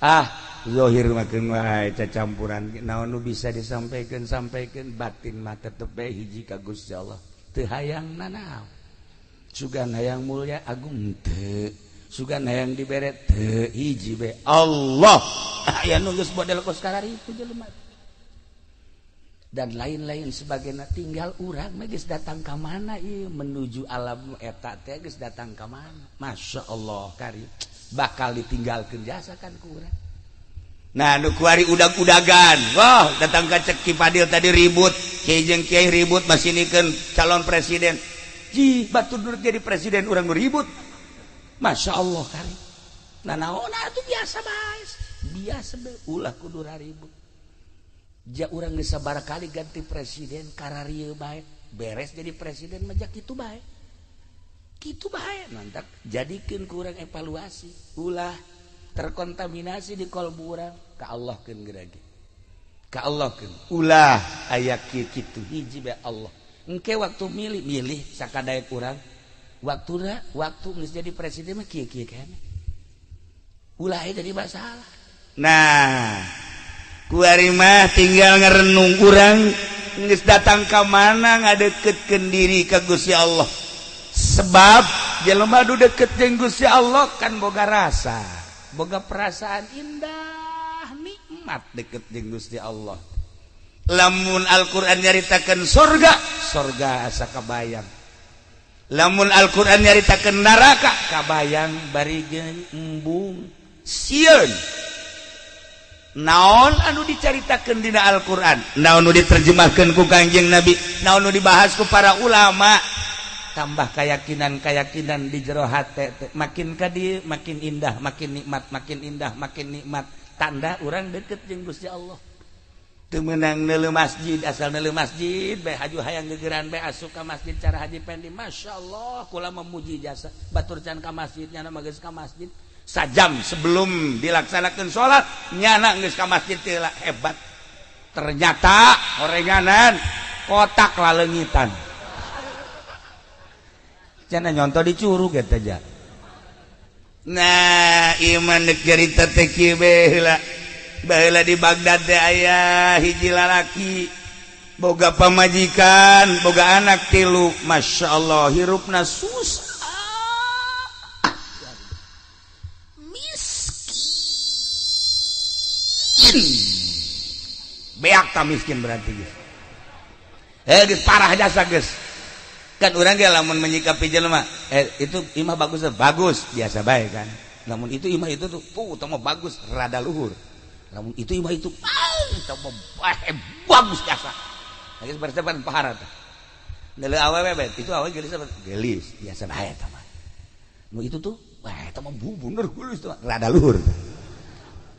[SPEAKER 1] Ah, zahir mah keun wae cacampuran naon nu bisa disampaikan sampaikan, batin mah tetep bae hiji ka Gusti Allah. Teu hayang nanaon. Sugan hayang mulia agung teu. Sugan hayang dibere teu, hiji bae Allah. Aya nu geus model kos kararitu jelema. Dan lain-lain sebagainya. Tinggal urang mah geus datang ka mana ieu menuju alam eta teh geus datang ka mana. Masya Allah kari bakal ditinggalkeun jasa kan ku urang.
[SPEAKER 2] Nah, nu kuari udag-udagan. Wah, datang ka cek Ki Fadil tadi ribut, kiai jeung kiai ribut masih nikeun calon presiden.
[SPEAKER 1] Ji, batur nu jadi presiden urang nu ribut. Masya Allah kari. Nah, naon atuh biasa bae. Biasa bae ulah kudu ribut. Ja urang geus sabaraha kali ganti presiden kararieu bae, beres jadi presiden mah kitu bae. Kitu bae mantak jadikeun ku urang evaluasi, ulah terkontaminasi di kolbu urang ka Allah keun geura ge. Ka Allah keun.
[SPEAKER 2] Ulah aya kieu kitu.
[SPEAKER 1] Hiji bae Allah. Engke waktu milih milih sakadaek urang. Waktuna waktu geus jadi presiden mah kieu-kieu keneh. Ulah aya jadi masalah.
[SPEAKER 2] Nah, kuari mah tinggal ngerenung urang geus datang ka mana ngadeketkeun diri ka Gusti Allah. Sebab jelema nu deket jeung Gusti Allah kan boga rasa,
[SPEAKER 1] boga perasaan indah, nikmat deket jeung Gusti Allah.
[SPEAKER 2] Lamun Al-Qur'an nyaritakeun sorga,
[SPEAKER 1] sorga asa kabayang.
[SPEAKER 2] Lamun Al-Qur'an nyaritakeun neraka,
[SPEAKER 1] kabayang bari jeung embung
[SPEAKER 2] sieun. Naon anu dicaritakeun dina Al-Qur'an, naon nu diterjemahkeun ku Kangjeng Nabi, naon nu dibahas ku para ulama,
[SPEAKER 1] tambah keyakinan-keyakinan di jero hate teh makin ka dieu makin indah, makin nikmat, makin indah, makin nikmat. Tanda urang deket jeung Gusti Allah.
[SPEAKER 2] Teu meunang neuleuh masjid, asal neuleuh masjid
[SPEAKER 1] bae haju hayang gegeran bae asup ka masjid cara Haji Pendi. Masya Allah, kula memuji jasa batur can ka masjid nyana mah geus ka masjid
[SPEAKER 2] sajam sebelum dilaksanakan sholat nyana geus ka masjid teh hebat. Ternyata orenganan kotak laleungitan.
[SPEAKER 1] Cenah nyontoh di curug eta ja.
[SPEAKER 2] Nah, iman dek cerita teh kieu baheula. Baheula di Baghdad teh aya hiji lalaki boga pamajikan, boga anak tilu. Masya Allah, hirupna susah. Miskin. Beak ta miskin berarti geus. Geus parah jasa geus. Kan urang ge lamun menyikapi jelema, itu imah bagus, bagus, biasa bae kan. Lamun itu imah itu tuh, teu mah bagus, rada luhur. Lamun itu imah itu, teu mah bagus jasa. Geus berseban pahara tah. Neuleuh awewe bae, itu awewe geulis apa? Geulis, biasa bae eta mah. Nu itu tuh, wah eta mah bener geulis tuh, rada luhur.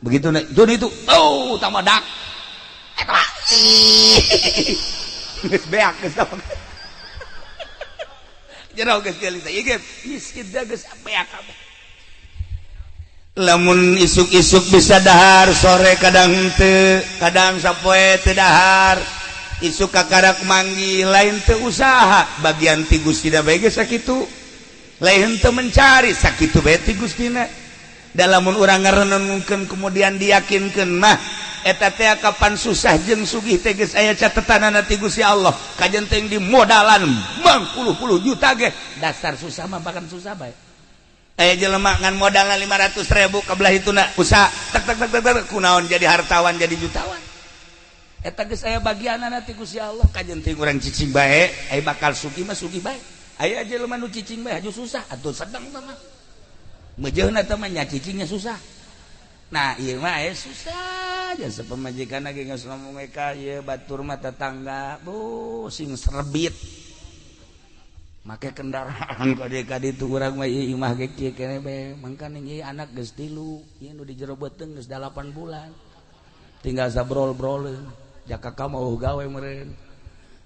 [SPEAKER 2] Begitu itu, oh tambah dak. Eta mah. Geus beak geus tah. Jero geus geulis ieu ge miskin geus beak kabeh. Lamun isuk-isuk bisa dahar, sore kadang henteu, kadang sapoe teu dahar. Isuk kakarak manggih lain teu usaha, bagian ti Gustina bae ge sakitu. Lain teu mencari sakitu bae ti Gustina. Da lamun urang ngarenungkeun kemudian diyakinkeun mah eta teh kapan susah jeung sugih teh geus aya catetanana ti Gusti Allah. Kajen teh di modalan mangpuluh-puluh juta ge
[SPEAKER 1] dasar susah mah bahkan susah bae.
[SPEAKER 2] Aya jelema ngan modalna 500.000 kabelah hituna usaha tak tak tak tak, tak kunaon jadi hartawan jadi jutawan.
[SPEAKER 1] Eta geus aya bagianana ti Gusti Allah.
[SPEAKER 2] Kajen teh urang cicing bae, aya bakal sugih mah sugih bae.
[SPEAKER 1] Aya jelema nu cicing bae haju susah atuh sedang teh mah. Meujeuna teh mah nya cicingnya susah. Nah, ieu mah aya susah jasa pamajikan ge geus ngomong ka ieu batur mah tetangga, bu sing serebit. Make kendaraan kade-kade itu urang mah ieu imah ge kieu keneh bae. Mangkaning ieu anak geus 3, ieu nu di jero beuteung geus 8 bulan. Tinggal sabrol-broleun. Jaka ka mau gawe meureun.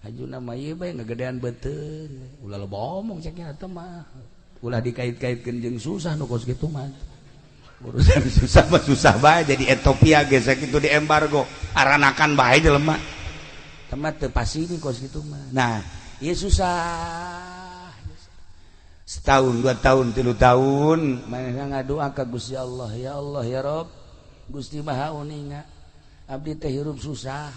[SPEAKER 1] Hajuna mah ieu bae ngagedean beuteung. Ulah loba omong cek nya teh mah. Ulah dikait-kaitkeun jeung susah nu kos kitu mah.
[SPEAKER 2] Urusan susah mah susah bae jadi Ethiopia ge sakitu di embargo. Aranakan bae jelema.
[SPEAKER 1] Teh mah teu pasini kos kitu mah. Nah, ieu susah.
[SPEAKER 2] Setahun, 2 tahun, 3 tahun
[SPEAKER 1] manehna ngadoa ka Gusti Allah, ya Allah ya Rob, Gusti Maha Uninga, abdi teh hirup susah,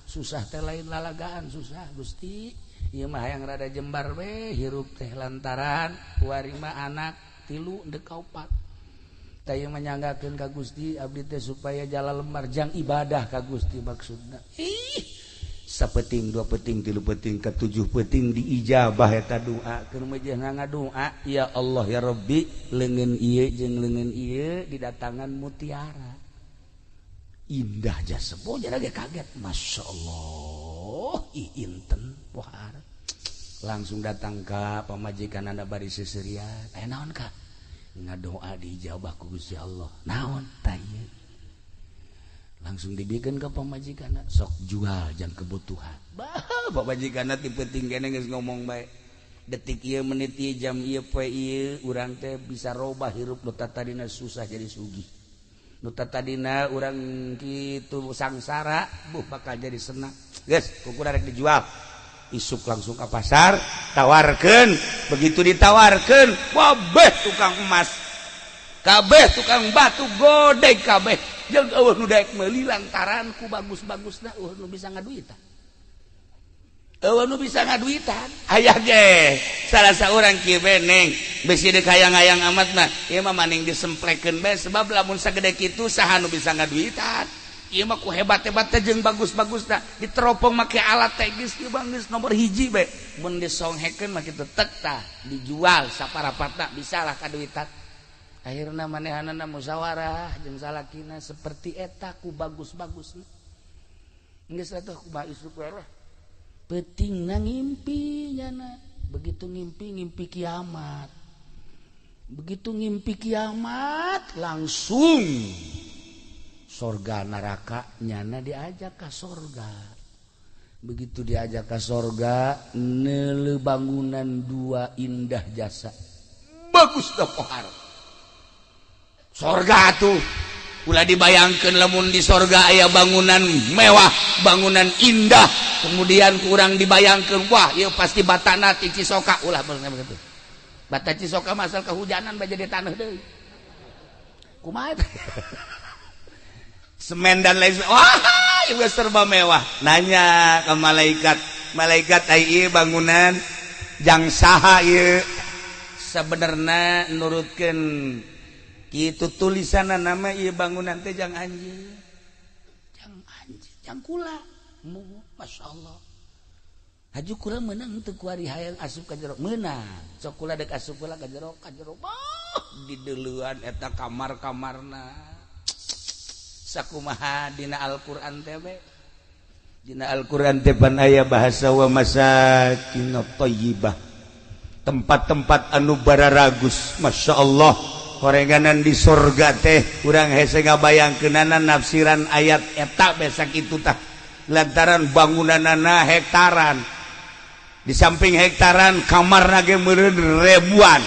[SPEAKER 1] susah teh lain lalagaan susah Gusti, ieu mah hayang rada jembar we hirup teh lantaran kuari mah anak 3 deuk ka 4. Tah ieu mah nyanggakeun ka Gusti abdi teh supaya jala lembar jang ibadah ka Gusti maksudna. Ih, Sapeting, dua peting, tilu peting, ketujuh peting diijabah eta doa. Keur mejehna ngadoa, ya Allah ya Rabbi, leungeun ieu jeung leungeun ieu didatangan mutiara. Indah jasa, bojana ge kaget. Masya Allah, ih inten pohar. Langsung datang ka pamajikan anda bari seserian. Eh naon ka? Ngadoa diijabah ku Gusti Allah. Naon tah ieu? Langsung dibikin ke pamajikan, sok jual jang kebutuhan. Bah, pamajikan ti peuting kene geus ngomong bae. Detik ieu, menit ieu, jam ieu, poe ieu, urang teh bisa robah hirup nu tadina susah jadi sugih. Nu tadina urang kitu sangsara, buh bakal jadi senang. Geus, ku rek dijual. Isuk langsung ke pasar, tawarkeun. Begitu ditawarkeun, wabeh tukang emas. Kabeh tukang batu godeg kabeh. Jeung eueuh nu daek meuli lantaran ku bagus-bagusna eueuh nu bisa ngaduitan. Eueuh nu bisa ngaduitan. Aya ge salah saurang kieu beneng besi deuk hayang-hayang amat mah ieu mah maning disemplekeun bae sebab lamun sagede kitu saha nu bisa ngaduitan. Ieu mah ku hebat-hebat teh jeung bagus-bagusna diteropong make alat teh geus ieu mah geus nomor hiji bae. Mun disonghekeun mah kitu tek tah dijual saparapatna bisalah kaduitan. Akhirna manehanana musyawarah jeung salakina seperti eta ku bagus-bagusna. Geus atuh kumaha isuk we lah. Peutingna ngimpi nyana. Begitu ngimpi ngimpi kiamat. Begitu ngimpi kiamat langsung sorga neraka nyana diajak ka sorga. Begitu diajak ka sorga neuleuh bangunan dua indah jasa. Bagus dah pohar. Sorga tuh ulah dibayangkan lamun di sorga aya bangunan mewah, bangunan indah, kemudian kurang dibayangkan wah ieu pasti batana ti Cisoka, ulah begitu. Bata Cisoka masal kehujanan bae jadi tanah deui. Kumaha teh? Semen dan lain wah ieu serba mewah. Nanya ke malaikat, malaikat ai ieu bangunan jang saha ieu? Sebenarna nurutkeun kitu tulisanna nama ieu bangunan teh jang anjeun. Jang anjeun, jang kula. Masya Allah. Haju kula meunang teu kuari hayang asup ka jero. Meunang. Sok kula deuk asup kula ka jero, ka jero. Bah, dideuleuan eta kamar-kamarna. Sakumaha dina Al-Qur'an teh we. Dina Al-Qur'an teh pan aya bahasa wa masakin thayyibah. Tempat-tempat anu bararagus, Masya Allah. Horenganan di sorga teh urang hese ngabayangkeunana nafsiran ayat eta besak itu tah lantaran bangunanana hektaran, di samping hektaran kamarna ge meureun ribuan,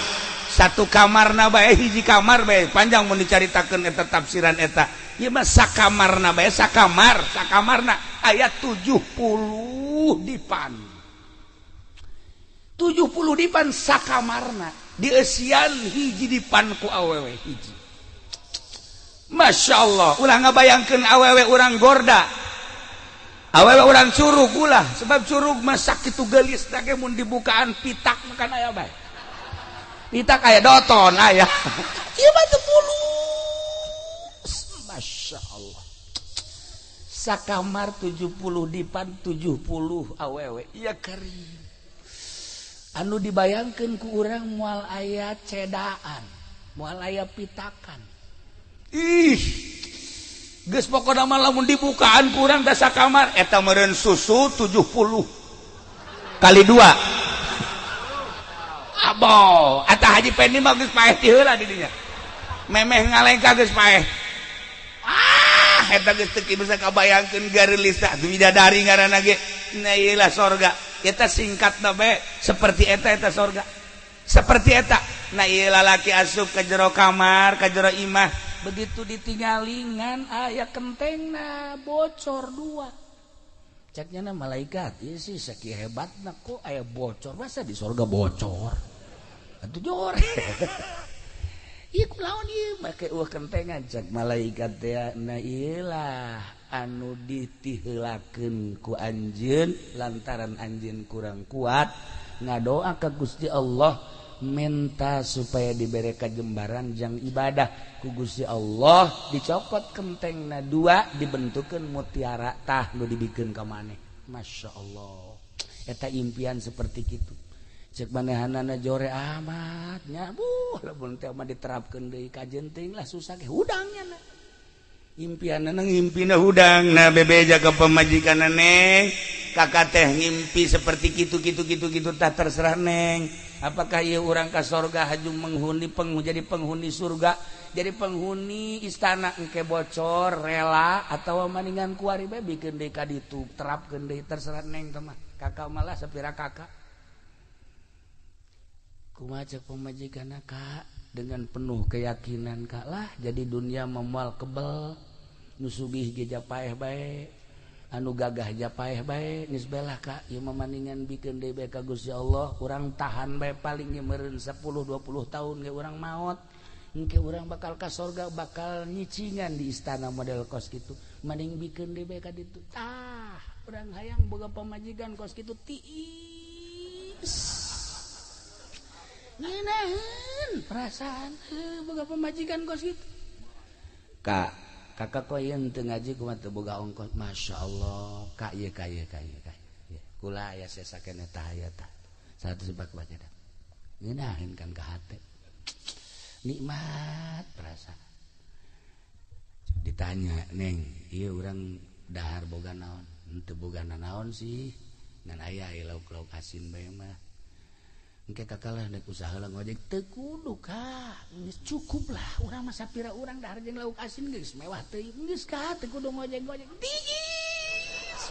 [SPEAKER 1] satu kamarna bae hiji kamar bae panjang mun dicaritakeun eta tafsiran eta ieu mah sakamarna bae sakamar sakamarna aya 70 dipan, 70 dipan sakamarna dieusian hiji dipan ku awewe hiji. Masya Allah, ulah ngabayangkeun awewe urang gorda, awewe urang curug ulah, sebab curug mah sakitu geulis teh mun dibukaan pitak makan aya bae, pitak aya doton aya ieu mah teu pulus. Masya Allah, sakamar 70 dipan 70 awewe, iya karim. Anu dibayangkeun ku urang moal aya cedaan, moal aya pitakan. Ih, geus pokona mah lamun dibukaan ku urang da sakamar eta meureun susu 70 kali 2. Abo, eta Haji Pendi mah geus paeh ti heula di dinya. Memeh ngalengka geus paeh. Ah, eta geus teu bisa kabayangkeun gareulis tah bidadari ngaranna ge. Nah ieu lah sorga. Eta singkat bae seperti eta eta sorga. Seperti eta. Nah ieu lalaki asup ka jero kamar, ka jero imah, begitu ditinggalingan aya kentengna bocor dua. Ceknya na malaikat, ieu sih sakieu hebatna kok aya bocor, masa di sorga bocor? Atuh jor. Ieu kulaon ieu make eueuh kentengan cek malaikat teh, nah ieu lah anu ditiheulakeun ku anjeun lantaran anjeun kurang kuat ngadoa ka Gusti Allah minta supaya dibere kajembaran jang ibadah ku Gusti Allah dicopot kentengna dua dibentukeun mutiara tah nu dibikeun ka maneh. Masya Allah eta impian seperti kitu cek manehanana jore amat nya buh lamun teh mah diterapkeun deui ka jenting lah susah ge hudangnya na impianna ngimpina hudang na bebeja ka pamajikanna neng kakak teh ngimpi seperti kitu kitu kitu kitu tah terserah neng apakah ieu urang ka sorga haju menghuni jadi penghuni surga jadi penghuni istana engke bocor rela atau maningan kuari bae bikin deui ka ditu terapkeun deui terserah neng teh mah kakak malah sapira kakak kumaha cek pamajikanna kak dengan penuh keyakinan kak lah jadi dunia memual kebel nu sugih ge japaeh bae anu gagah japaeh bae geus belah kak ieu mah maningan bikeun deui bae ka Gusti Allah urang tahan bae paling ge meureun 10 20 tahun ge urang maot engke urang bakal ka sorga bakal nyicingan di istana model kos kitu mending bikeun deui bae ka ditu tah urang hayang boga pamajikan kos kitu tiis ngeunaheun perasaan boga pamajikan kos kitu kak kakak kok ieu teu ngaji kumaha teu boga ongkos masyaallah kak ieu ka ieu ka ieu ka kula aya sesa keneh tah aya tah 100 bak baca dah ngeunaheun kan ka hate nikmat perasaan ditanya neng ieu urang dahar boga naon henteu boga naon sih ngan aya lauk-lauk asin bae mah engke kakak lah nek usaha lah ngojek teu kudu kak geus cukup lah urang mah sapira urang dahar jeung lauk asin geus mewah teuing geus kak teu kudu ngojek-ngojek tiis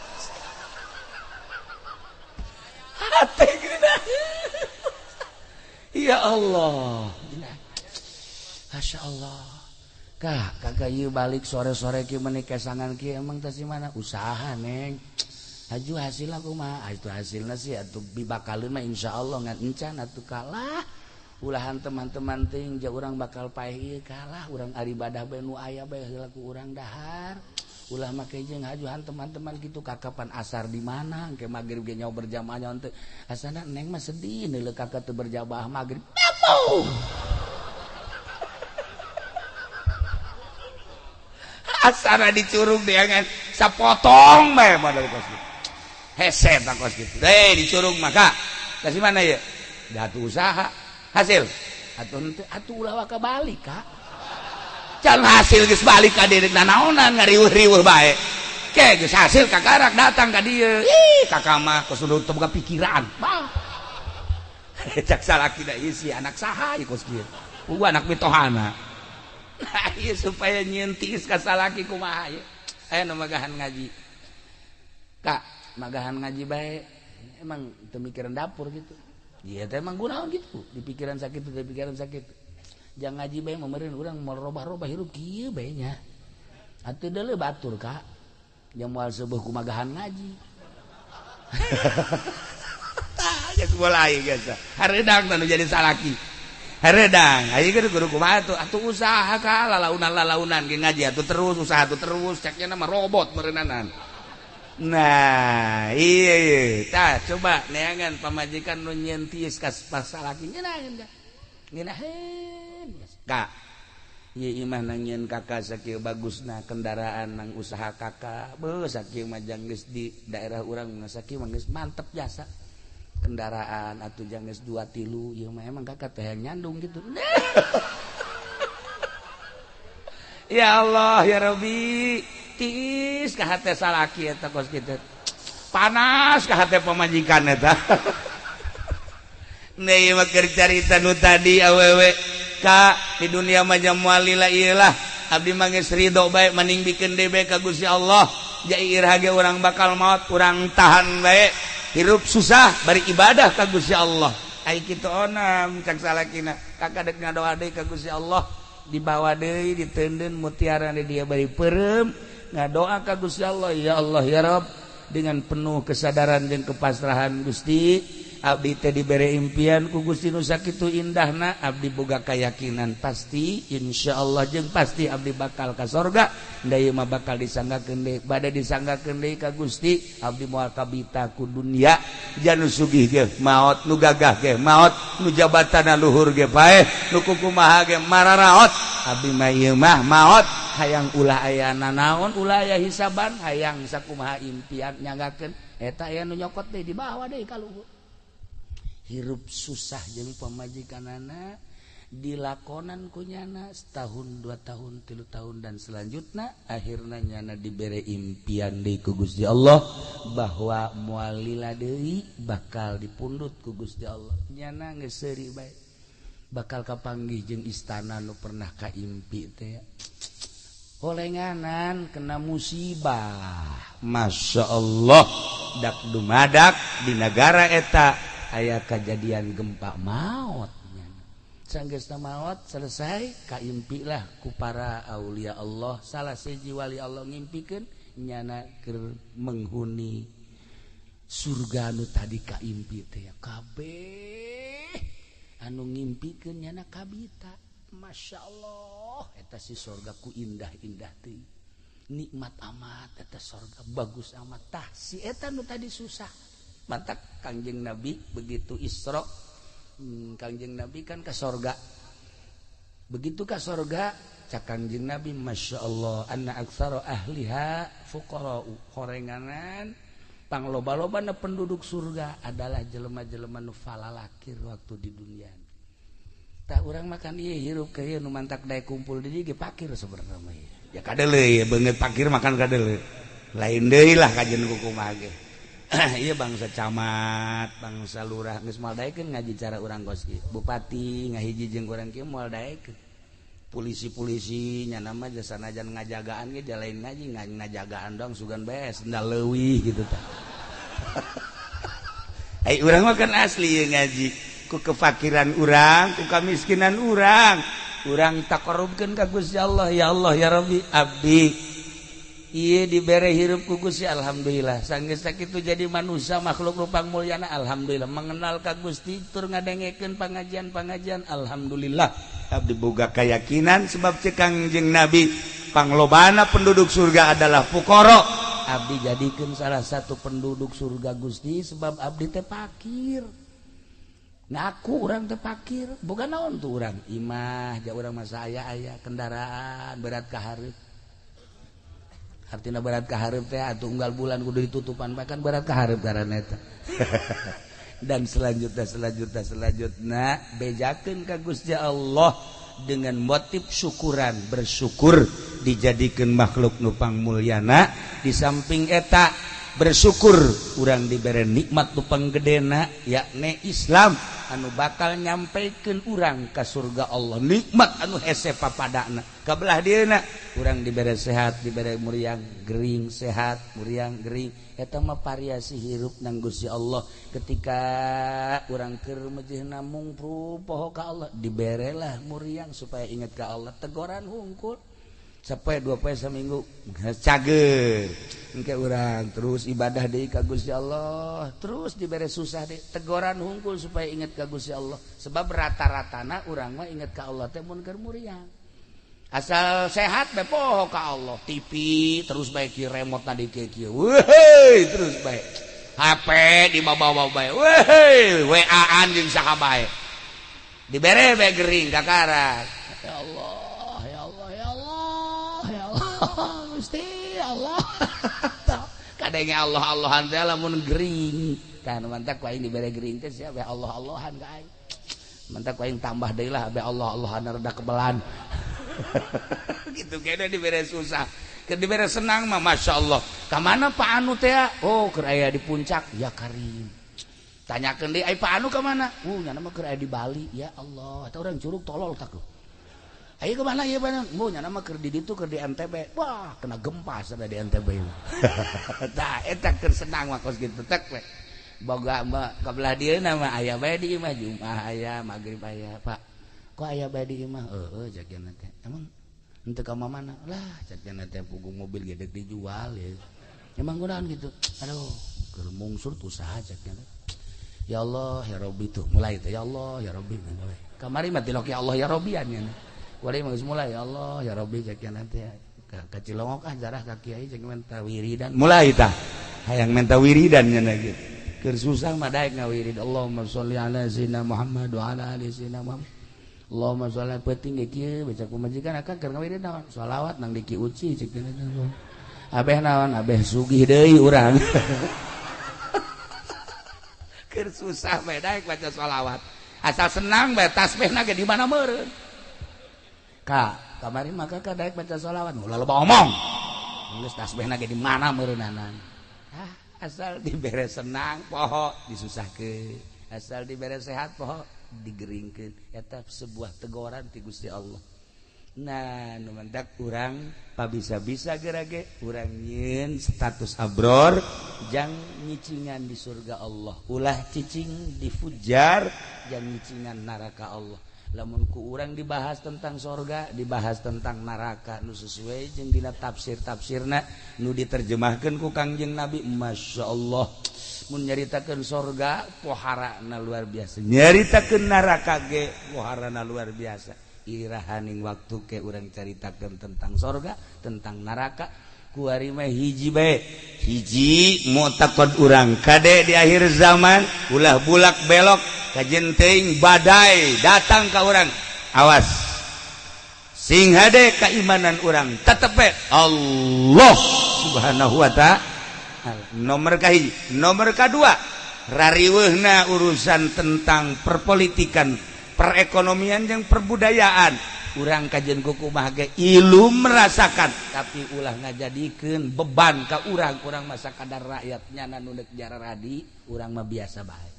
[SPEAKER 1] hate geunah ya Allah Masya Allah kak kakak ieu balik sore-sore kieu meuni kesangan kieu emang teh si mana usaha neng haju hasil aku mah itu hasilna sih atuh bibakaleun mah insyaallah ngan encan atuh kalah ulahan teman-teman ting ja urang bakal paeh ieu kalah urang aribadah bae nu aya bae heula ku urang dahar ulah make jeung hajuhan teman-teman kitu kakapan asar di mana engke magrib ge nyawa berjamaah nyawa teu asana neng mah sedih neuleuh kakak teu berjamaah magrib bapo asana dicurug deangan sapotong bae modal kos kitu hese tah kos kitu deh dicurug maka kasih mana ya datu usaha hasil atuh henteu atuh ulah waka balik kak can hasil geus balik ka dieu nanaonan ngariweuh-riweuh bae ke geus hasil kakarak datang ka dieu ih kakak mah kos teu boga pikiran bah cak salaki da ieu si anak saha ieu kos kieu eueuh anak mitohana nah ieu supaya nyieun tiis ka salaki kumaha ieu aya nu magahan ngaji kak magahan ngaji bae emang teu mikiran dapur gitu ieu teh emang gunaon gitu di pikiran sakit di pikiran sakit jangan ngaji bae meureun urang moal robah-robah hirup kieu bae nya atuh deuleu batur kak jam moal seueuh kumagahan ngaji tah geus mulai geus hareudang tah nu jadi salaki hareudang ayeuna ge kudu kumaha atuh atuh usaha ka lalaunan-lalaunan ge ngaji atuh terus usaha atuh terus ceknya mah robot meureunnanan. Nah iya iya tah coba neangan pamajikan nu nyieun tiis ka salaki ngeunaheun ka ngeunaheun kak ieu imah nang nyieun kakak sakieu bagusna kendaraan nang usaha kakak beuh sakieu mah jang geus di daerah urang mah sakieu mah geus mantep jasa kendaraan atuh jang geus 2 3 ieu mah emang kakak teh nyandung gitu. Ya Allah ya Rabbi tiis ka hate salaki eta kos kitu panas ka hate pamajikan eta ieu mah keur carita nu tadi awewe ka di dunia mah moal lila ieu lah abdi mah geus ridho bae mending bikeun deui bae ka Gusti Allah ja iraha ge urang bakal maot urang tahan bae hirup susah bari ibadah ka Gusti Allah ai kitu onam cak salakina kakak dek ngadoa deui ka Gusti Allah dibawa deui diteundeun mutiara di dia bari peureum ngadoa ka Gusti Allah ya Allah ya Rabb dengan penuh kesadaran dan kepasrahan Gusti abdi teh dibere impian ku Gusti nu sakitu indahna abdi boga keyakinan pasti insyaallah jeung pasti abdi bakal ka sorga da ieu mah bakal disanggakeun deui bade disanggakeun deui ka Gusti abdi moal kabita ku dunia janu sugih ge maot nu gagah ge maot nu jabatanna luhur ge paeh nu kukumaha ge mararaot abdi mah ieu mah maot hayang ulah aya nanaon ulah aya hisaban hayang sakumaha impian nyanggakeun. Eta aya nu nyokot deui dibawa deui ka luhur. Hirup susah jeung pamajikanana dilakonan ku nyana setahun, 2 tahun, 3 tahun dan selanjutnya akhirnya nyana dibere impian deui ku Gusti Allah bahwa moal lila deui bakal dipundut ku Gusti Allah. Nyana geus seuri bae bakal kapanggih jeung istana nu pernah kaimpi teh. Holenganan kena musibah. Masya Allah dak dumadak di negara eta aya kejadian gempa maut. Sanggeusna maot selesai kaimpilah ku para aulia Allah. Salah siji wali Allah ngimpikeun nyana keur menghuni surga nu tadi kaimpi teh kabeh anu ngimpikeun nyana kabita. Masya Allah eta si surga ku indah-indah teh nikmat amat eta surga bagus amat. Tah si eta nu tadi susah matak Kangjeng Nabi begitu Isra, Kangjeng Nabi kan ke sorga. Begitu ke sorga cak Kangjeng Nabi Masya Allah anna aktsara ahliha fuqara'u. Horenganan pangloba-lobana penduduk surga adalah jelema-jelema nu falalakir waktu di dunia. Tah urang makan ieu hirup ka ieu nu mantak daek kumpul di dieu ge pakir sebenarnya mah. Ya kadele ya beungeut pakir makan kadele. Lain deui lah kajen kumaha ge. Iya bangsa camat, bangsa lurah geus moal daekeun ngaji cara urang kos kieu. Bupati ngahiji jeung urang kieu moal daekeun. Polisi-polisi nya mah sanajan ngajagaan ge lain ngaji, ngajagaan doang sugan bae sendal leuwih gitu tah. Ai urang mah kan asli ieu ngaji ku kefakiran urang, ku kamiskinan urang. Urang taqarrubkeun ka Gusti Allah, ya Allah ya Rabbi abdi ieu dibere hirup ku Gusti alhamdulillah. Sanggeus sakitu jadi manusia makhluk rupang mulyana alhamdulillah. Mengenal ka Gusti tur ngadengekeun pangajian-pangajian alhamdulillah. Abdi boga keyakinan sebab cek Kangjeng Nabi panglobana penduduk surga adalah fuqara. Abdi jadikeun salah satu penduduk surga Gusti sebab abdi teh pakir. Ngaku urang teh pakir, boga naon tuh urang? Imah ja urang mah aya-aya kendaraan berat ka hareup. Artinya berat kahareup teh atuh unggal bulan kudu ditutupan bahkan berat kahareup karena eta. Dan selanjutnya bejakeun ka Gusti Allah dengan motif syukuran, bersyukur dijadikeun makhluk nu pangmulyana. Di samping eta bersyukur urang dibere nikmat nu panggedena yakni Islam anu bakal nyampaikan urang ka surga Allah, nikmat anu hese papadana. Kabelah dieuna urang dibere sehat, dibere muriang gering, sehat muriang gering, eta mah variasi hirup nang Gusti Allah. Ketika urang keur mejehna mungpru poho ka Allah, diberelah muriang supaya ingat ka Allah, tegoran hungkul sampai 2 poe saminggu cager engke urang terus ibadah deui ka Gusti Allah, terus dibere susah deui, tegoran hungkul supaya ingat ka Gusti Allah. Sebab rata-ratana urang mah ingat ka Allah teh mun keur muriang. Asal sehat bae poho ka Allah, TV terus bae ki remote na di kieu-kieu, weuh terus bae HP dibawa-bawa bae, weuh WA-an jeung saha bae, dibere bae gering kakarak. Ya Allah, ya Allah, ya Allah, ya Allah, Gusti Allah. Kadenge Allah Allahan teh lamun gering. Tah mantak ku aing dibere gering teh sia bae Allah Allahan ka aing. Mantak ku aing tambah deui lah bae Allah Allahan rada kebelan. Gitu kene dibere susah. Keur dibere senang mah masyaallah. Ka mana Pak Anu teh? Oh, keur aya di puncak. Ya Karim. Tanyakeun deui ai Pak Anu ka mana? Nyana mah keur aya di Bali. Ya Allah, eta urang curug tolol tak. Ayo ke mana ya bang? Mau nyana mah keur di ditu keur di NTB. Wah, kena gempa sada di NTB. Tah eta keur senang mah kos kitu tek we. Boga mah kabelah dieuna mah aya bae di imah, Jumat aya, magrib aya, Pak. Kok aya bae di imah? Heueuh jagian teh. Emang henteu ka mana? Lah, jagian teh pugu mobil ge deuk dijual ya. Emang kunaon gitu? Aduh, keur mungsur tuh usaha jagian. Ya Allah, ya Rabbi tuh mulai teh ya Allah, ya Rabbi mulai. Kamari mah tilok ya Allah ya Rabbian nya. Wali geus mulai ya Allah ya Rabbi jakian nanti ka Cilongok ah jarah ka kiai jeung minta wiridan mulai tah hayang minta wiridan nya gitu. Keur susah mah daek ngawirid Allahumma sholli ala sayyidina Muhammad wa ala ali sayyidina Muhammad. Allahumma sholli penting ge kieu baca pamajikan akang keur ngawirid naon sholawat nang di Ki Uci cek teh. Abeh naon abeh sugih deui urang.
[SPEAKER 2] Keur susah bae daek baca sholawat, asal senang bae tasbihna ge di mana meureun. Ka kamari maka ka daek baca sholawat, ulah loba omong, geus tasbihna ge di mana meureunana. Ah, asal dibere senang poho disusahkeun, asal dibere sehat poho digeringkeun. Eta sebuah teguran ti Gusti Allah. Nah, nu mendak urang pabisa-bisa gerage urang nyieun status abror jang nyicingan di surga Allah, ulah cicing di fujar jang nyicingan neraka Allah. Lamun ku urang dibahas tentang sorga, dibahas tentang neraka nu sesuai jeung dina tafsir-tafsirna nu diterjemahkeun ku Kangjeng Nabi, Masya Allah, mun nyaritakeun sorga poharana luar biasa, nyaritakeun neraka ge poharana luar biasa. Irahaning waktu ke urang caritakeun tentang sorga, tentang neraka. Kuari mah hiji bae, hiji mu'taqad urang kade di akhir zaman ulah bulak belok kajen teuing badai datang ka urang, awas sing hade keimanan urang tetep bae Allah Subhanahu wa ta'ala nomor kahiji. Nomor kadua, rariweuhna urusan tentang perpolitikan, perekonomian yang perbudayaan, urang kajian kumaha ge ilu merasakan, tapi ulah ngajadikeun beban ka urang. Urang masa kadar rakyat nyana nu deuk jararadi, urang mah biasa bae.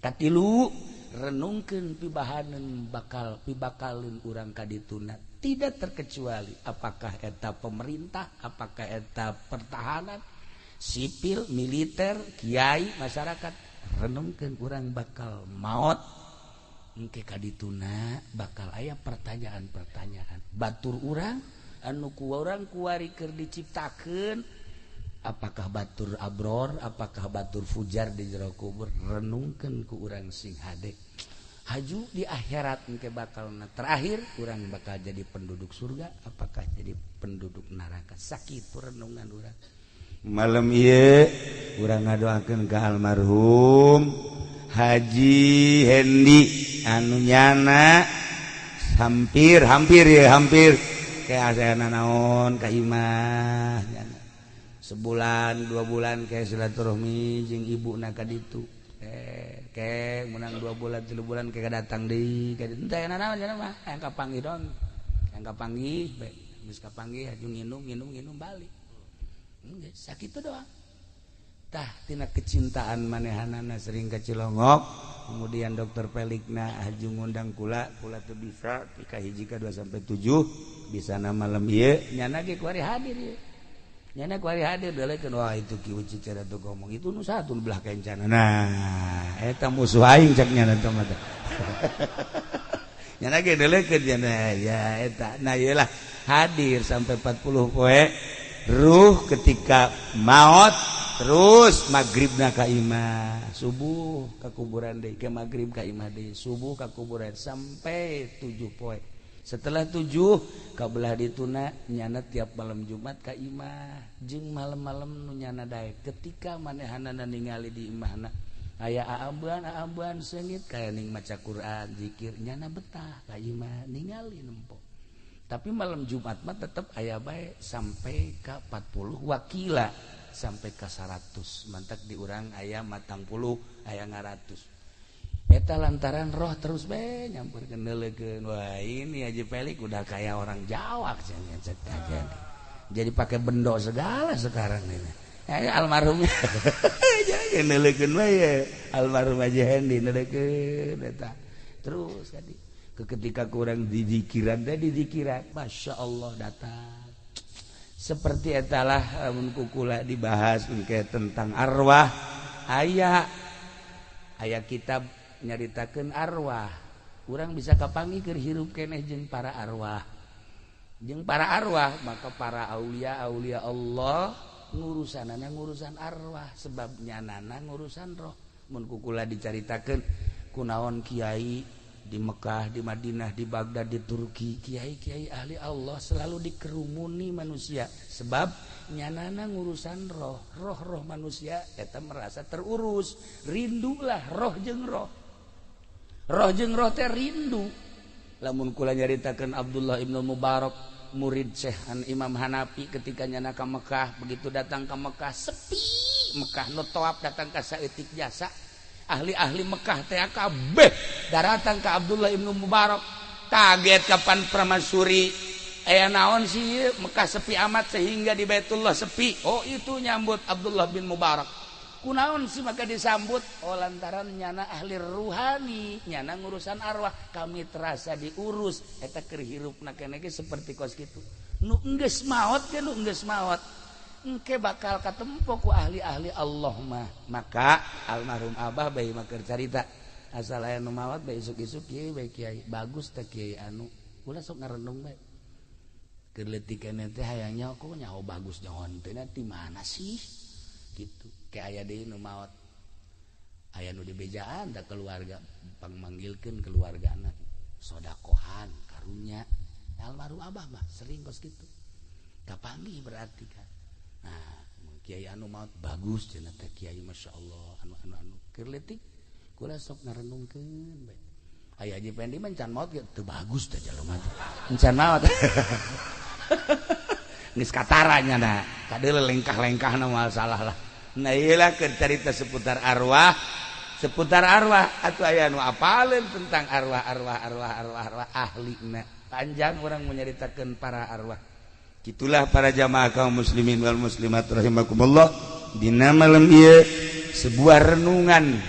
[SPEAKER 2] Katilu, renungkeun pibahaneun bakal pibakalun urang ka dituna, tidak terkecuali apakah eta pemerintah, apakah eta pertahanan sipil, militer, kiai, masyarakat. Renungkeun urang bakal maot engke ka dituna, bakal aya pertanyaan-pertanyaan batur urang anu ku urang kuari keur diciptakeun, apakah batur abror, apakah batur fujar di jero kubur. Renungkeun ku urang sing hade haju di akhirat engke bakal terakhir urang bakal jadi penduduk surga apakah jadi penduduk neraka. Sakitu renungan urang malam ieu. Urang ngadoakeun ka almarhum Haji Hendi anu nyana hampir hampir ya hampir kayak saya nanaon ka imah nyana sebulan 2 bulan kayak silaturahmi jeung ibu na ka ditu, kayak menang 2 bulan 3 bulan kayak datang di ka ditu. Teu nanaon nyana mah, yang kapanggih don, yang kapanggih bae, geus kapanggih aju nginum nginum nginum balik. Geus sakitu doang. Tah, tina kecintaan manehanana sering ke Cilongok, kemudian dokter Pelikna haju ngundang kula, kula tuh bisa tika hiji ka 2 sampai 7 bisa na malam ieu nyana ge kuari hadir ieu, nyana kuari hadir delekeun. Wah, itu ki Uci cara tuh ngomong itu nu satu belah kencana, nah eta musuh aing cak nyana teh mah. Nyana ge delekeun nyana ya eta. Nah, ieu lah hadir sampai 40 poe ruh ketika maut, terus maghrib na ka imah, subuh ka kuburan deui, ke maghrib ka imah deui, subuh ka kuburan sampai 7 poe. Setelah 7 ka belah dituna nyana tiap malam Jumat ka imah jeung malam-malam nu nyana daek. Ketika manehanana ningali di imahna aya aambean aambean seungit kaya ning maca Quran, zikir, nyana betah ka imah ningali nempo. Tapi malam Jumat mah tetep aya bae sampai ka 40 wakila sampai ke 100. Mantak di urang aya 40, aya ngaratus. Eta lantaran roh terus be nyamperkeun neuleukeun. Wah, ini Haji Pelik udah kayak orang Jawa jadi pakai bendo segala sekarang ini. Almarhum jadi neuleukeun bae, almarhum Haji Hendi neuleukeun eta terus tadi ketika kurang didikiran teh didikiran, Masya Allah, datang seperti etalah. Lamun kukula dibahas engke tentang arwah, aya aya kitab nyaritakeun arwah, urang bisa kapanggih keur hirup keneh jeung para arwah, jeung para arwah. Maka para aulia aulia Allah ngurusanana ngurusan arwah, sebab nyanana ngurusan roh. Mun kukula dicaritakeun kunaon kiai di Mekah, di Madinah, di Baghdad, di Turki, kiai-kiai ahli Allah selalu dikerumuni manusia, sebab nyanana ngurusan roh, roh-roh manusia eta merasa terurus, rindulah roh jeung roh. Roh jeung roh teh rindu. Lamun kula nyaritakeun Abdullah ibnu Mubarak, murid Syekh Imam Hanafi, ketika nyana ka Mekah, begitu datang ke Mekah sepi Mekah, nu tawaf datang ka saeutik jasa.
[SPEAKER 1] Ahli-ahli Mekah teh kabeh daratang ka Abdullah ibnu Mubarak. Kaget kapan permaisuri, aya naon sih Mekah sepi amat sehingga di Baitullah sepi. Oh, itu nyambut Abdullah bin Mubarak. Kunaon sih maka disambut? Oh, lantaran nyana ahli ruhani, nyana ngurusan arwah, kami terasa diurus. Eta keur hirupna keneh ge seperti kos kitu. Nu enggeus maot ge, nu enggeus maot engke bakal katempo ku ahli-ahli Allah mah. Maka almarhum Abah bae mah keur carita, asal aya nu maot bae isuk-isuk kieu bae, kiai bagus teh, kiai anu. Ulah sok ngarenung bae. Keur leutik keneh teh hayang nyaho, kok nyaho bagus nyaho teh di mana sih gitu. Kayak aya deui nu maot, aya nu dibejaan da keluarga, pangmanggilkeun keluargana, sodakohan karunya. Almarhum Abah mah sering kos kitu, kapanggih berarti kan. Nah, kiai anu maot bagus cenah teh, kiai masyaallah anu anu anu. Keur leutik kula sok ngarenungkeun bae. Aya Haji Pendi mah can maot ge teu bagus teh jelema teh, encan maot geus katara nya kadeuleu lengkah-lengkahna, moal salah lah. Nah, iyalah keur carita seputar arwah, seputar arwah atau aya nu apaleun tentang arwah, arwah, arwah, arwah, arwah ahlina. Panjang orang menyeritakan para arwah. Gitulah para jamaah kaum muslimin wal muslimat rahimakumullah. Dina malam ieu sebuah renungan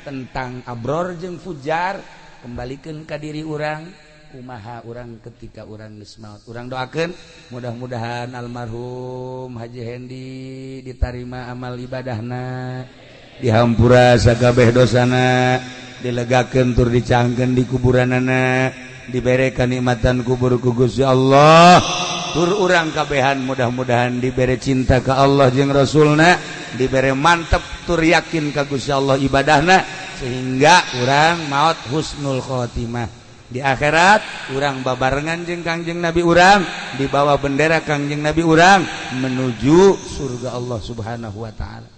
[SPEAKER 1] tentang abror jeung fujar, kembalikan ka diri urang, kumaha urang ketika urang geus maot. Urang doakeun mudah-mudahan almarhum Haji Hendi ditarima amal ibadahna, dihampura sakabeh dosana, dilegakeun tur dicangkeun di kuburanana, dibere kanikmatan kubur ku Gusti Allah. Tur urang kabehan mudah-mudahan dibere cinta ka Allah jeung Rasulna, dibere mantep tur yakin ka Gusti Allah ibadahna, sehingga urang maot husnul khotimah. Di akhirat urang babarengan jeung Kangjeng Nabi urang, di bawah bendera Kangjeng Nabi urang menuju surga Allah Subhanahu wa taala.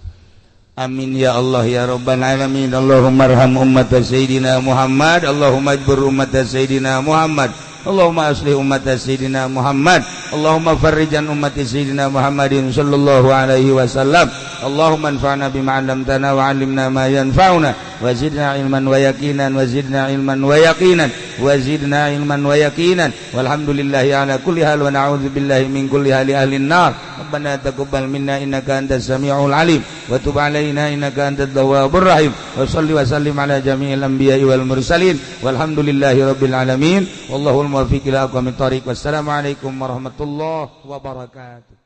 [SPEAKER 1] Amin ya Allah ya Rabbal alamin. Allahumma arham ummat Sayyidina Muhammad. Allahumma ajbur ummat Sayyidina Muhammad. Allahumma aslih ummat Sayyidina Muhammad. Allahumma farrijan ummat Sayyidina Muhammadin sallallahu alaihi wasallam. Allahumma anfa'na bima 'allamtana wa 'allimna ma yanfa'una wa zidna ilman wa yaqinan wa zidna ilman wa yaqinan wa zidna ilman wa yaqinan. Walhamdulillahi ala kulli hal wa na'udzu billahi min kulli hali ahli nar. Rabbana taqabbal minna innaka antas samiul alim wa tub alaina innaka antat tawwabur rahim. Wa salli wa sallim ala jami'il anbiya'i wal mursalin. Walhamdulillahi rabbil alamin. Wallahul muwaffiq ila aqwamit thariq. Wassalamu alaikum warahmatullahi wabarakatuh.